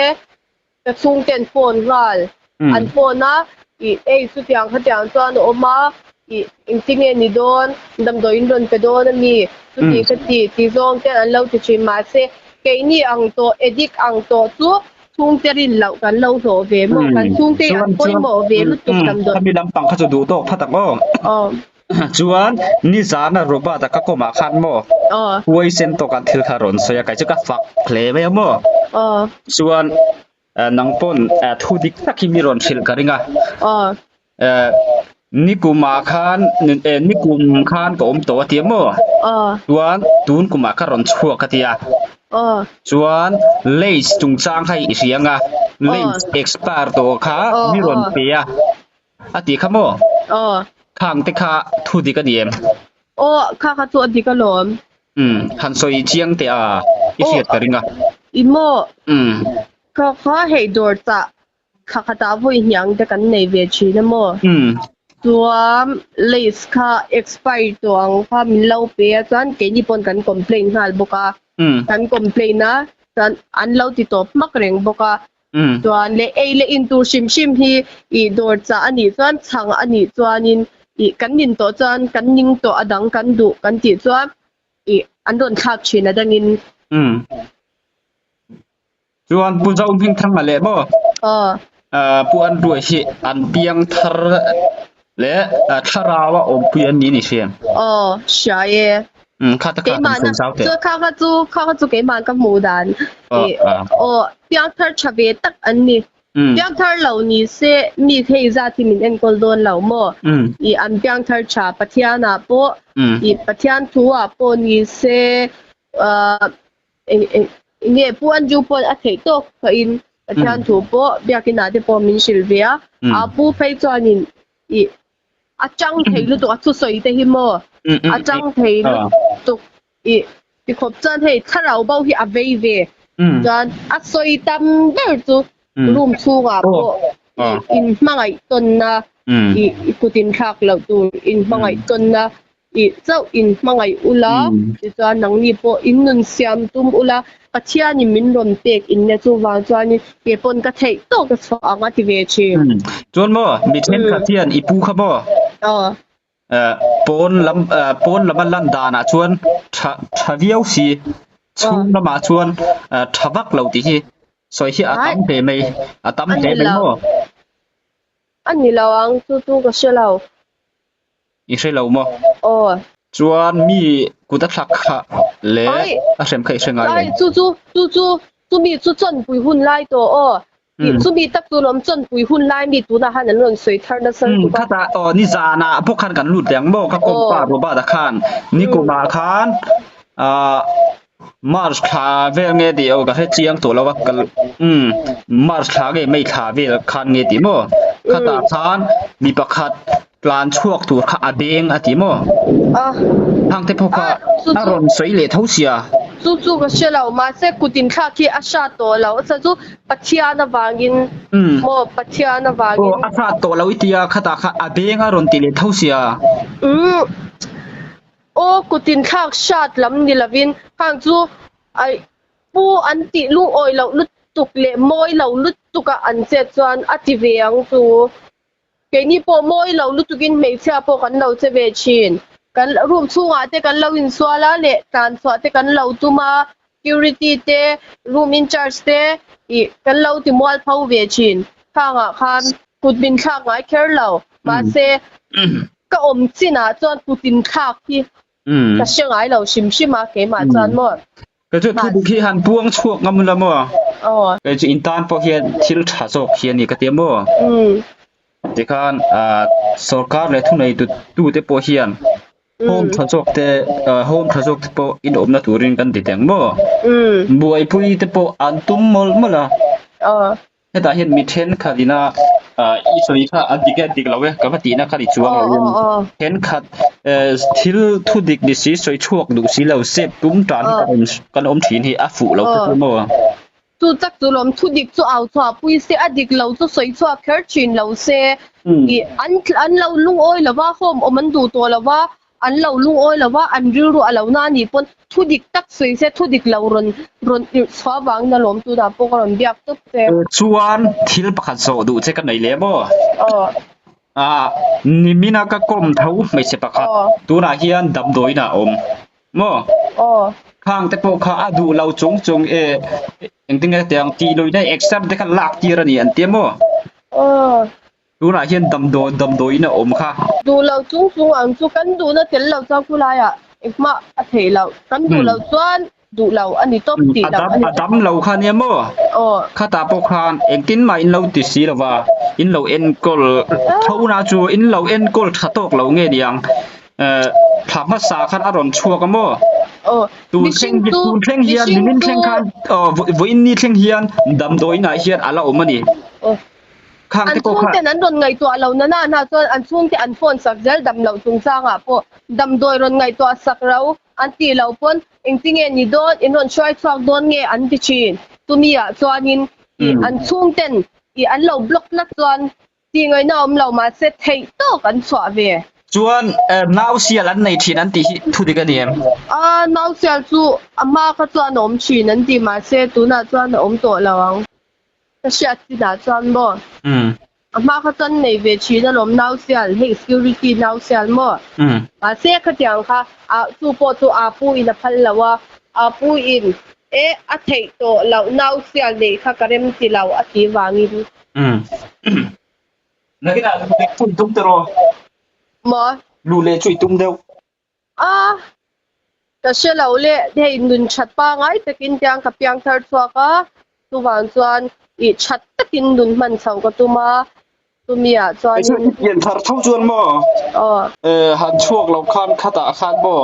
Ka chhungte an phone nghal. An phone a, ih ei chutiang khatiang chuan a awm a, ih engtinge ni dawn, damdawiin rawn pe dawn a mi, chuti ka ti tih zawng te an lo ti thin. Mahse, keini ang tawh, addict ang tawh chu. Chhungte rin loh kan lo hlawh ve maw? Kan chhungte an pawimawh ve lutuk damdawi. Khami lampang kha chu duh tawk phat ang aw. Chuan nizana Robert-a ka kawmah khan maw huaisen tawk an thil kha rawn sawi a, kei chu ka fak hle mai a maw. Chuan nang pawn thu dik tak hi mi rawn hrilh ka ring a. Nikumah khan nikum khan ka awm tawh a tia maw? Chuan tun kumah ka rawn chhuak a tia. Chuan lace chungchang kha i hria ang a, lace expire tawh kha mi rawn pe a, a tih kha maw? Khang te kha thu dik a ni em? Aw, kha kha chu a dik alawm. Umm, han sawi chiang teh a, i hriat ka ring a. I maw? Umm. Kha kha hei dawr chah Thla khatah vawi hniang te kan nei ve thin a maw? Chuan lace kha expire tawh ang kha min lo pe a chuan keini pawn kan complain nghal bawk a. Kan complain a chuan an lo ti tawp hmak reng bawk a. Chuan leh ei leh in tur hrim hrim hi ih dawr chah a nih chuan chhang a nih chuanin ih kan nin tawh chuan kan ning tawh a dang kan duh kan tih chuan ih an rawn thlak thin a dangin. Chuan Pu Zo Hmingthanga leh maw Pu An Ruai hi an piang thar leh thlarau a awmpui an ni ni hriam. Aw, hria e. Kha ta kha kan sawi zau teh. Chu kha kha chu kha kha chu keimah ka hmuh dan. Aw, piang thar tha ve tak an ni. Piang thar lo ni se mi hei zat hi min enkawl dawn lo maw? I an piang thar tha Pathian ah pawh i Pathian thu ah pawh ni se Eng eng nge Pu Andrew pawn a theih tawk phahin Pathian thu pawh biakin ah te pawh min hrilh ve a, a pu phei chuanin ih a chang thei lutuk a thusawi te hi maw a chang thei lutuk ih tikhawp chuan hei thlarau bo hi a vei ve chuan a sawi tam ber chu room chhungah pawh ih inhmangaih tawnna ih kut inthlak loh tur inhmangaih tawnna Ih chauh in hmangaih ula, tichuan nangni pawh in nun siam tum ula, Pathianin min rawn pek in nia chuvang chuanin kei pawn ka theih tawk ka chhuah ang a ti ve thin. Chuan maw mi thenkhat hian i pu kha maw? Aw. Pawn lam pawn lama lan danah chuan tha tha viau si, chhung lamah chuan tha vak lo tih hi sawi hi a tam hle mai, a tam hle mai maw? A ni lo ang, chu chu ka hre lo. I hre lo maw? Aw. Chuan mi kut a thlak kha leh a hrem kha i hre ngai em? Chu chu chu chu chumi chu chawnpui hun lai tawh aw. Chumi tak chu lawm chawnpui hun lai mi tunah khan an rawn sawi thar nasa lutuk a. Khatah aw nizanah bawk khan kan lut leh ang maw ka kawmpa Robert-a khan nikumah khan ah March thla vel nge tih aw ka hre chiang tawh lo a kal umm March thla nge May thla vel khan nge tih maw khatah khan mi pakhat tlan chhuak tur kha a beng a ti maw hang te pawh kha a rawn sawi leh tho sia. Chu chu ka hre lo mahse kut inthlak hi a hrat tawh lo a chu Pathian avangin maw Pathian avangin. Aw a hrat tawh lo i tia khatah kha a beng a rawn ti leh tho sia. Umm Aw kut inthlak hrat lam ni lovin khang chu aih pu an tih lungawi loh lutuk leh mawi lo lutuk a an chet chuan a ti ve ang chu. Keini pawh mawi lo lutukin hmeichhia pawh kan lo che ve thin. Kan room chhungah te kan lo insual a leh tlan chhuah te kan lo tum a, security te, room in charge te ih kan lo ti mual pho ve thin. Khangah khan kut min thlak ngai kher lo. Mahse ka awm chinah chuan kut inthlak hi ka hre ngai lo hrim hrim a keimah chuan maw. Kei chu thu dik hi han puang chhuak ngam ula maw? Kei chu in tan pawh hian thil tha zawk hi a ni ka ti a maw? Tikhan sorkar leh thunei tute pawh hian home tha zawk te home tha zawk te pawh in awmna turin kan ti teng maw? Buaipui te pawh an tum mawlh mawlh a. Hetah hian mi thenkhat ina i sawi kha a dik e dik lo e ka va tihna kha ni chuang lo in thenkhat thil thu dik ni si sawi chhuak duh si lo sep tum tan hi kan awm kan awm thin hi a fuh lo kha chu maw. Chu tak chu lawm thu dik chu au chhuah pui se a dik lo chu sawi chhuak kher thin lo se ih an an lo lungawi lo va home awm an duh tawh lo va An lo lungawi lo va, an rilru a lo na a nih pawn thu dik tak sawi se, thu dik lo rawn rawn irh chhuah avangin a lawm tunah pawh ka rawn biak tawp che. Chuan thil pakhat zawh duh che ka nei leh maw? Aw. Ah, nimina ka kawm tho hmeichhe pakhat tunah hian damdawiin ah a awm maw? Aw. Khang te pawh kha a duh lo chung chung e engtin nge tiang tih luihna exam te kha lak tir a ni an ti a maw? Aw. Tunah hian damdawi damdawiin a awm kha. Duh lo chung chung ang chu kan duhna tel lo chuan khulaiah engmah a theih loh. Kan duh loh chuan duh lo a ni tawp tih loh a ni. A dam lo kha nia maw? Aw. Khatah pawh khan engtin mah in lo ti si lo va, in lo enkawl tho na chu in lo enkawl tha tawk lo nge niang. Thla hmasa khan a rawn chhuak a maw? Aw. Tun thleng tun thleng hian nimin thleng khan aw vawiin ni thleng hian damdawiinah hian a la awm a ni. Aw. Khang An te pawh kha. chhungten an rawn ngaihtuah lo na na chuan an chhungte an phone sak zel dam loh chungchangah pawh damdawi rawn ngaihtuah sak ro an tih loh pawn engtinge ni dawn in rawn hruai chhuak dawn nge an ti thin. Chumi ah chuanin ih an chhungten ih an lo block tlat chuan tih ngaihna awm lo mahse theih tawk an chhuah ve. Chuan nau sial an nei thin an tih hi thu dik a ni em? A nau sial chu a hma kha chuan a awm thin an ti mahse tunah chuan a awm tawh lo ang. Ka hriat chinah chuan maw? A hma kha chuan nei ve thin alawm nau sial, hei security nau sial maw? Mahse khatiang kha a chu pawh chu aa pu in a phal lo a, aa pu in e a theih tawh loh nau sial neih kha ka rem ti lo a ti vangin. Nakinah luh leh chu i tum tiraw? Maw? Luh leh chu i tum deuh. A, ka hre lo le, hei nun that pangai takin tiang ka piang thar chhuak a, chuvang chuan ih that takin nun hman chho ka tum a, chumi ah chuanin. I pian thar tho chuan maw? Aw. Han chhuak lo khan khatah khan maw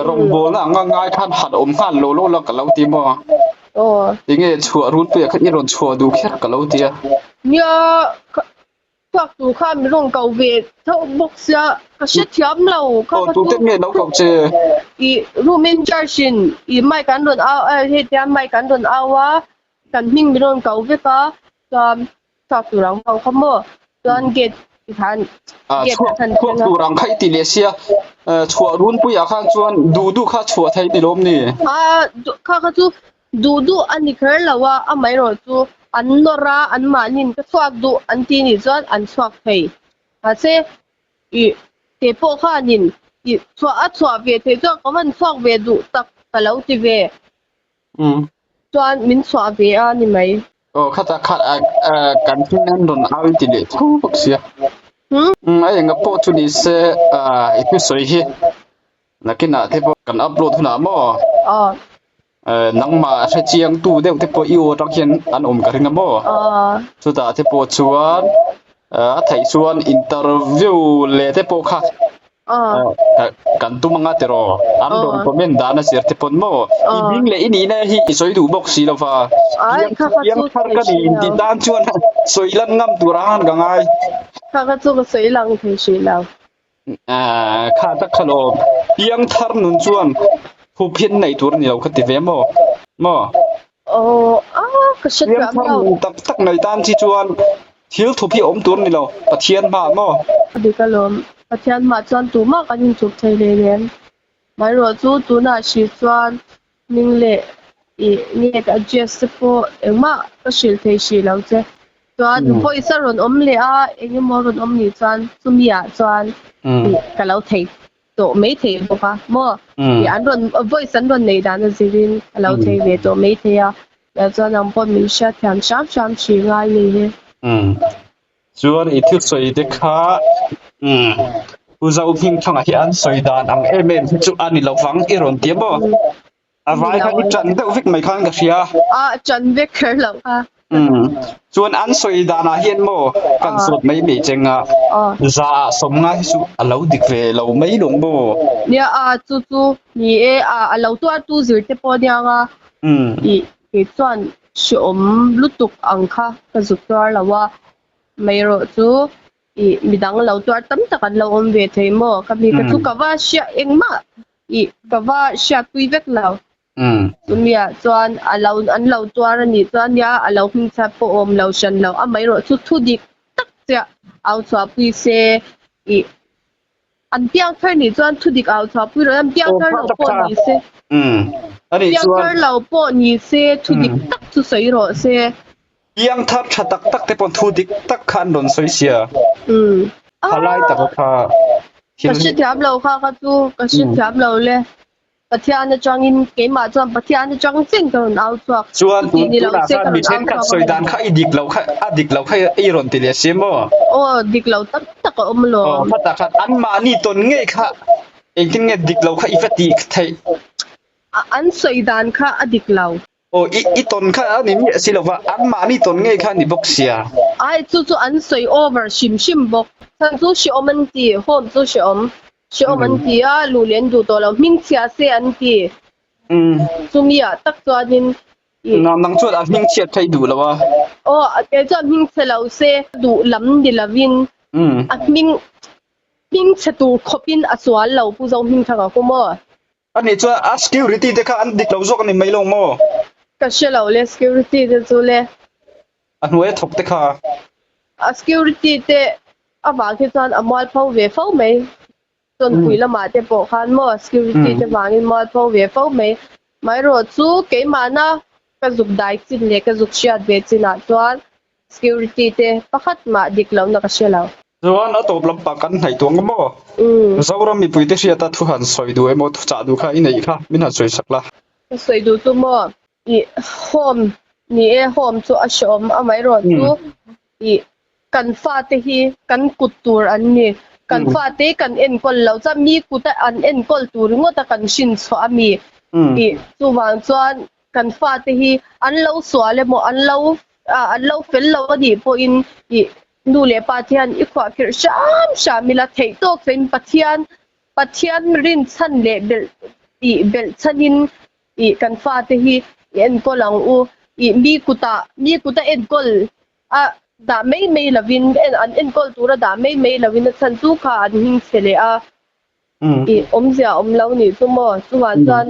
rawngbawlna anga ngai khan han awm nghal lo lo la ka lo ti maw? Aw. Tinge chhuah runpuiah khan i rawn chhuah duh kher ka lo ti a. Nia, Chhuak tur kha min rawn ko ve tho bawk sia, ka hrethiam lo kha ka chu. Tute nge lo ko che? I room in charge in i mic an rawn au a, hetia mic an rawn au a, kan hming min rawn ko vek a, chuan chhuak tur ang ho kha maw, chuan gate khan gate ah khan chhuak tur ang kha i ti leh sia, chhuah runpui ah khan chuan duh duh kha chhuah thei ni lawm ni? A kha kha chu Duh duh a ni kher lo a, amaherawhchu an nawr a, anmahniin ka chhuak duh an ti nih chuan an chhuak thei. Mahse, ih kei pawh khanin ih chhuah a chhuah ve theih chuan ka van chhuak ve duh tak ka lo ti ve. Chuan min chhuah ve a ni mai. Aw khatah khat kan hming an rawn au i ti leh tho bawk sia. A enga pawh chu ni se i thusawi hi Nakinah te pawh kan upload hunah maw? Aw. Eh, nangmah hre chiang tu deuh te pawh i aw atang hian an awm ka ring a maw? Aw. Chutah te pawh chuan eh, a theih chuan interview leh te pawh kha Aw. eh, kan tum anga tiraw? An rawn Aw. comment dan a zir te pawn maw? I Aw. hming leh i nihna hi i sawi duh bawk si lova. Ai, Piang kha kha piang chu thar thei ka ni hri inti lo. tan chuan sawi lan ngam tur a han ka ngai. Kha kha chu ka sawi lang thei hrih lo. Aaa kha tak kha lo piang thar nun chuan thup hian neih tur a ni lo kha ti ve maw maw? Aw a ka hre Piang thiam thar lo. nun tak tak nei tan chi chuan thil thup hi a awm tur a ni lo Pathian hmaah maw? A dik alawm Pathian hmaah chuan tumah kan inthup thei hleinem. Maherawh chu tunah hrih chuan hming leh ih nge ka address te pawh engmah ka hrilh thei hrih lo che. Chuan voice a rawn awm leh a, eng emaw a rawn awm nih chuan chumi ah chuan ih ka lo thei tawh mai thei bawk a maw? Ih an rawn voice an rawn neih dan a zirin ka lo thei ve tawh mai thei a. Chuan ang pawh min hriatthiam hram hram hrih ngai ni hi. Chuan i thil sawi te kha umm Pu Zohmingthanga hi an sawi dan ang em em hi chu a ni lo vang i rawn ti a maw? A vai kha i ṭan deuh vek mai khan ka hria. A ṭan vek kher loh kha. Umm chuan an sawi danah hian maw kan zawt mai mai cheng a za ah sawmnga hi chu a lo dik ve lo mai lawng maw? Nia a chu chu ni e a a lo tuartu zir te pawh aniang a ih Kei chuan hreawm lutuk ang kha ka zuk tuar lo a, maherawh chu ih midang lo tuar tam tak an lo awm ve thei maw? Ka mi ka chu ka va hria engmah ih ka va hriatpui vek lo. Chumiah chuan a lo an lo tuar a nih chuan nia a lo hmingchhiat pawh awm lo hran lo, amaherawh chu thu dik tak chiah au chhuahpui se ih An piang thar nih chuan thu dik au chhuah pui rawh an piang thar lo pawh ni se. Piang thar lo pawh ni se thu dik tak chu sawi rawh se. Piang thar tha tak tak te pawh thu dik tak kha an rawn sawi sia. Tha lai tak kha Ka hrethiam lo kha kha chu ka hrethiam lo le. Pathian atangin keimah chuan Pathian atang chen ka rawn au chhuak. Chuan Chuti tun ni lo tunah se khan ka mi rawn au thenkhat chhuak sawi ang. dan kha i dik lo kha a dik lo kha i rawn ti leh si maw? Aw dik lo tak tak a awm Aw lawm. khatah khan anmahni tawn ngei kha engtin nge dik lo kha i va tih theih? An sawi dan kha a dik lo. Aw i i tawn kha a ni miah si lova anmahni tawn ngei kha a ni bawk sia. Ai chu chu an sawi over hrim hrim bawk. Chhan chu hrehawm an ti, home chu hrehawm. Hrehawm an ti a, luh leh an duh tawh lo. Hmingchhia se an ti. Chumi ah tak chuanin i. Nang chuan a hmingchhiat kha i duh lo a. Aw kei chuan hmingchhe lo se duh lam ni lovin a hming hmingchhe tur khawpin a sual lo Pu Zohmingthanga ku maw? Ani chuan a security te kha an dik lo zawk a ni mai lo maw? Ka hre lo le security te chu le. A hnuai a thawk te kha. A security te avang hi chuan a mualpho ve fo mai. Chawnpui lamah te pawh khan maw security te vangin mualpho ve fo mai. Amaherawh chu keimahna ka zuk dai chin leh ka zuk hriat ve chinah chuan Security te pakhat mah dik lohna ka hre lo. Chuan a tawp lampang kan hnaih tuang a maw? Zoram mipuite hriata thu han sawi duh emaw thu chah duh kha i neih kha min han sawi sak la. Ka sawi duh chu maw? Ih home ni e, home chu a hreawm amaherawh chu ih kan fate hi kan kut tur an ni. Kan fate kan enkawl lo chuan mi kuta an enkawl tur ringawta kan hrin chhuah a mi. Ih chuvang chuan kan fate hi an lo sual emaw an lo an lo fel lo a nih pawhin ih nu leh pa te hian i khuahkhirh hram hram ila theih tawk fein Pathian Pathian rinchhan leh belh ih belh chhanin ih kan fate hi i enkawl ang u ih mi kutah mi kuta enkawl a dah mai mai lovin an enkawl tura dah mai mai lovin a chhan chu kha an hming chhe leh a ih awmzia awm lo nih chu maw chuvang chuan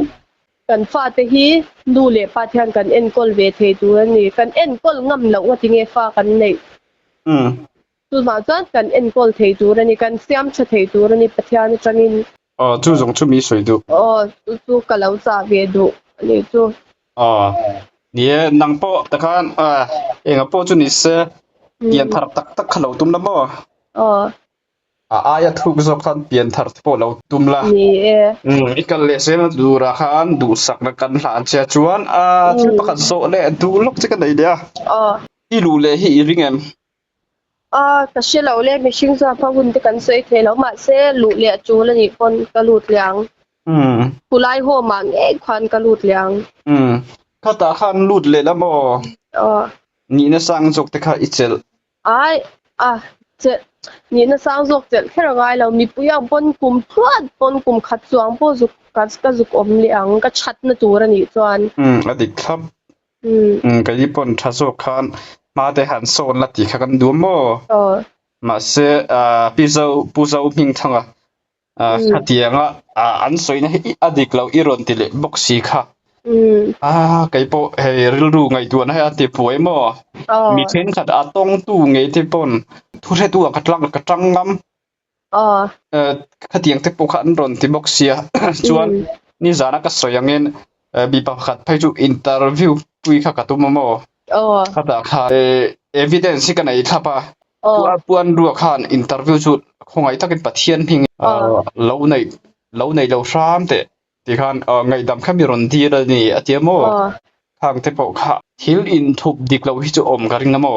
Kan fate hi nu leh pa te hian kan enkawl ve thei tur a ni. Kan enkawl ngam loh nga tinge fa kan neih. Chuvang chuan kan enkawl thei tur a ni, kan siam tha thei tur a ni Pathian atangin. Aw, chu zawng chu mi sawi duh. Aw, chu chu ka lo chah ve duh a ni chu. Aw, ni e, nang pawh takhan enga pawh chu ni se, pian thar tak tak kha lo tum la maw? Aw. A aia thuk zawk khan pian thar te pawh lo tum la. Ni e. Umm i kal leh zel turah khan duhsakna kan hlan che a chuan a thil pakhat zawh leh duh lawk che ka nei leh a. Aw. I luh leh hi i ring em? A ka hre lo le mihring chuan hma hun te kan sawi thei lo mahse luh leh a tul a nih pawn ka lut leh ang. Umm. Khulai home ah ngei khan ka lut leh ang. Umm khatah khan lut leh la maw? Aw. Nihna sang zawk te kha i chelh. Ai, a, chelh, nihna sang zawk chelh kher a ngai lo. Mipui ang pawn kum tluan pawn kum khat chuang pawh zuk ka ka zuk awm leh ang, ka thatna tur a nih chuan. Umm, a dik thlap. Umm. Umm, kei pawn tha zawk khan hma te han sawn la tih kha kan duh maw? Aw. Mahse, ah, Pi Zo, Pu Zo Hmingthanga Khatianga an sawina hi a dik loh i rawn ti leh bawk si kha. A kei pawh hei rilru ngaihtuahna hi a ti puai maw? Mi thenkhat a tawngtu ngei te pawn thu hretu ah ka tlang ka tang ngam. Khatiang te pawh kha an rawn ti bawk sia. Chuan nizana ka sawi angin mi pakhat phei chu interview pui kha ka tum a maw? Khatah kha evidence hi ka nei thlap a. Puan ruak khan interview chu khawngaih takin Pathian hming lo nei lo nei lo hram teh ti khan ngaihdam kha mi rawn dil a ni a tia maw? Khang te pawh kha thil inthup dik loh hi chu awm ka ring a maw?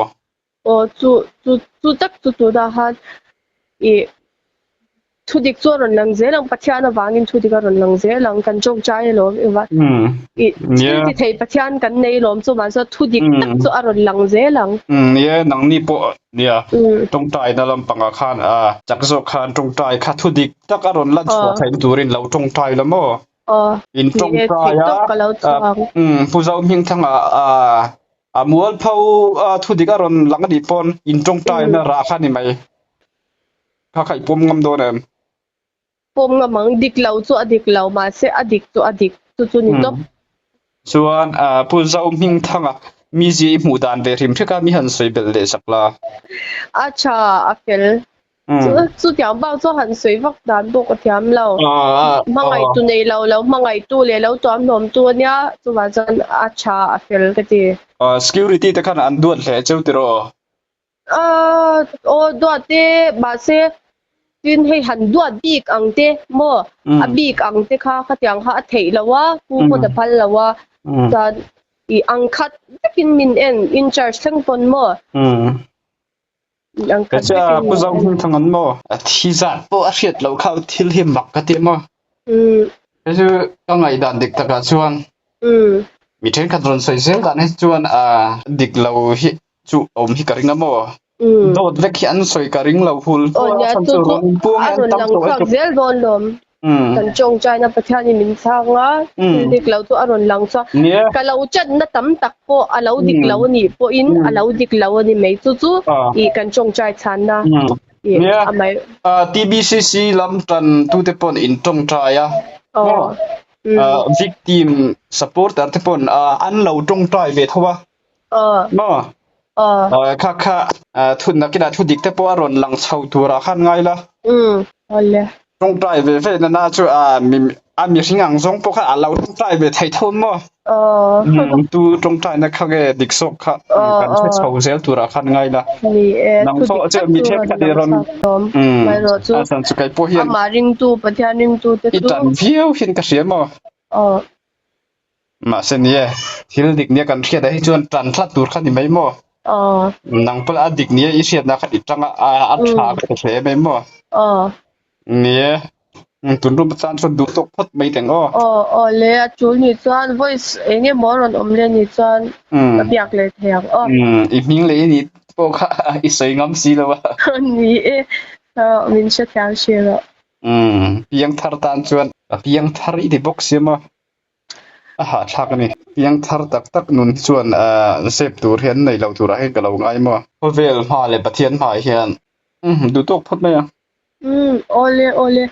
Aw chu chu chu tak chu tunah khan ih Thu dik chu a rawn lang zel ang, Pathian avangin thu dik a rawn lang zel ang, kan tawngtai alawm eva. I thil ti thei Pathian kan nei alawm chu mahse thu dik tak chu a rawn lang zel ang. Nia, nangni pawh nia tawngtaina lampangah khan a chak zawk khan tawngtai kha thu dik tak a rawn lan chhuah theihna turin lo tawngtai la maw? In tawngtai a, Pu Zohmingthanga a mualpho thu dik a rawn lang anih pawn in tawngtaina rah kha ni mai. Kha kha i pawm ngam dawn em? Pawm ngam ang, dik lo chu a dik lo, mahse a dik chu a dik, chu chu ni tawp. Chuan Pu Zohmingthanga mizia i hmuh dan ve hrim hrek a, mi han sawi belh leh sak la. A tha, a fel. Chutiang bak chu han sawi vak dan pawh ka thiam lo. Hmangaihtu nei lo, lo hmangaihtu leh lo tuamhlawmtu a nia, chuvang chuan a tha, a fel ka ti. Security te khan an duat hle cheu tiraw? Aw duat te mahse Tin, hei han duat bik ang te maw, a bik ang te kha khatiang kha a theih lo a, pu pawn a phal lo a, chuan i ang khat vekin min en, in charge thleng pawn maw. Ang khat vekin min en. Pu Zohmingthang an maw? A thi zat pawh a hriat loh kha thil hi mak ka ti maw? Hei chu ka ngaihdan dik takah chuan mi thenkhat rawn sawi zel dan hi chuan a dik lo hi chu awm hi ka ring a maw? Dawt vek hi an sawi ka ring lo hul Aw nia chu chu a rawn lang chhuak zel dawn lawm. Kan tawngtaina Pathianin min chhang a, thil dik lo chu a rawn lang chhuak. Ka lo chatna tam tak pawh a lo dik lo a nih pawhin a lo dik lo a ni mai. Chu chu ih kan tawngtai chhanna ih a mai. TBCC lam tan tute pawn in tawngtai a. Victim supporter te pawn an lo tawngtai ve tho a. Maw? Kha kha thut nakinah thu dik te pawh a rawn lang chho turah khan ngai la. Tawngtai ve ve nana chu a mihring ang zawng pawh kha a lo tawngtai ve thei tho maw? Tu tawngtaina kha nge dik zawk kha kan hre chho zel turah khan ngai la. Nang pawh chu mi thenkhat i rawn a chan chu kei pawh hian i tan viau hian ka hria maw? Mahse ni e, thil dik nia kan hriatah hi chuan tan hlat tur kha ni mai maw? Nang pawh a dik nia i hriatna kha i tang a, a tha ka ti hle mai maw? Ni e, tun rum atan chuan duh tawk phawt mai teng aw. Aw, aw le, a tul ni chuan voice eng emaw a rawn awm le ni chuan ka biak leh thei ang aw. I hming leh i ni pawh kha i sawi ngam si lo a. Ni e, min hrethiam hrih rawh. Piangthar tan chuan a piangthar i ti bawk sia maw? A hahthlak a ni. Piangthar tak tak nun hi chuan zep tur hi an nei lo turah hian ka lo ngai maw? Khawvel hma leh Pathian hmaah hian duh tawk phawt mai a. Umm, awle awle.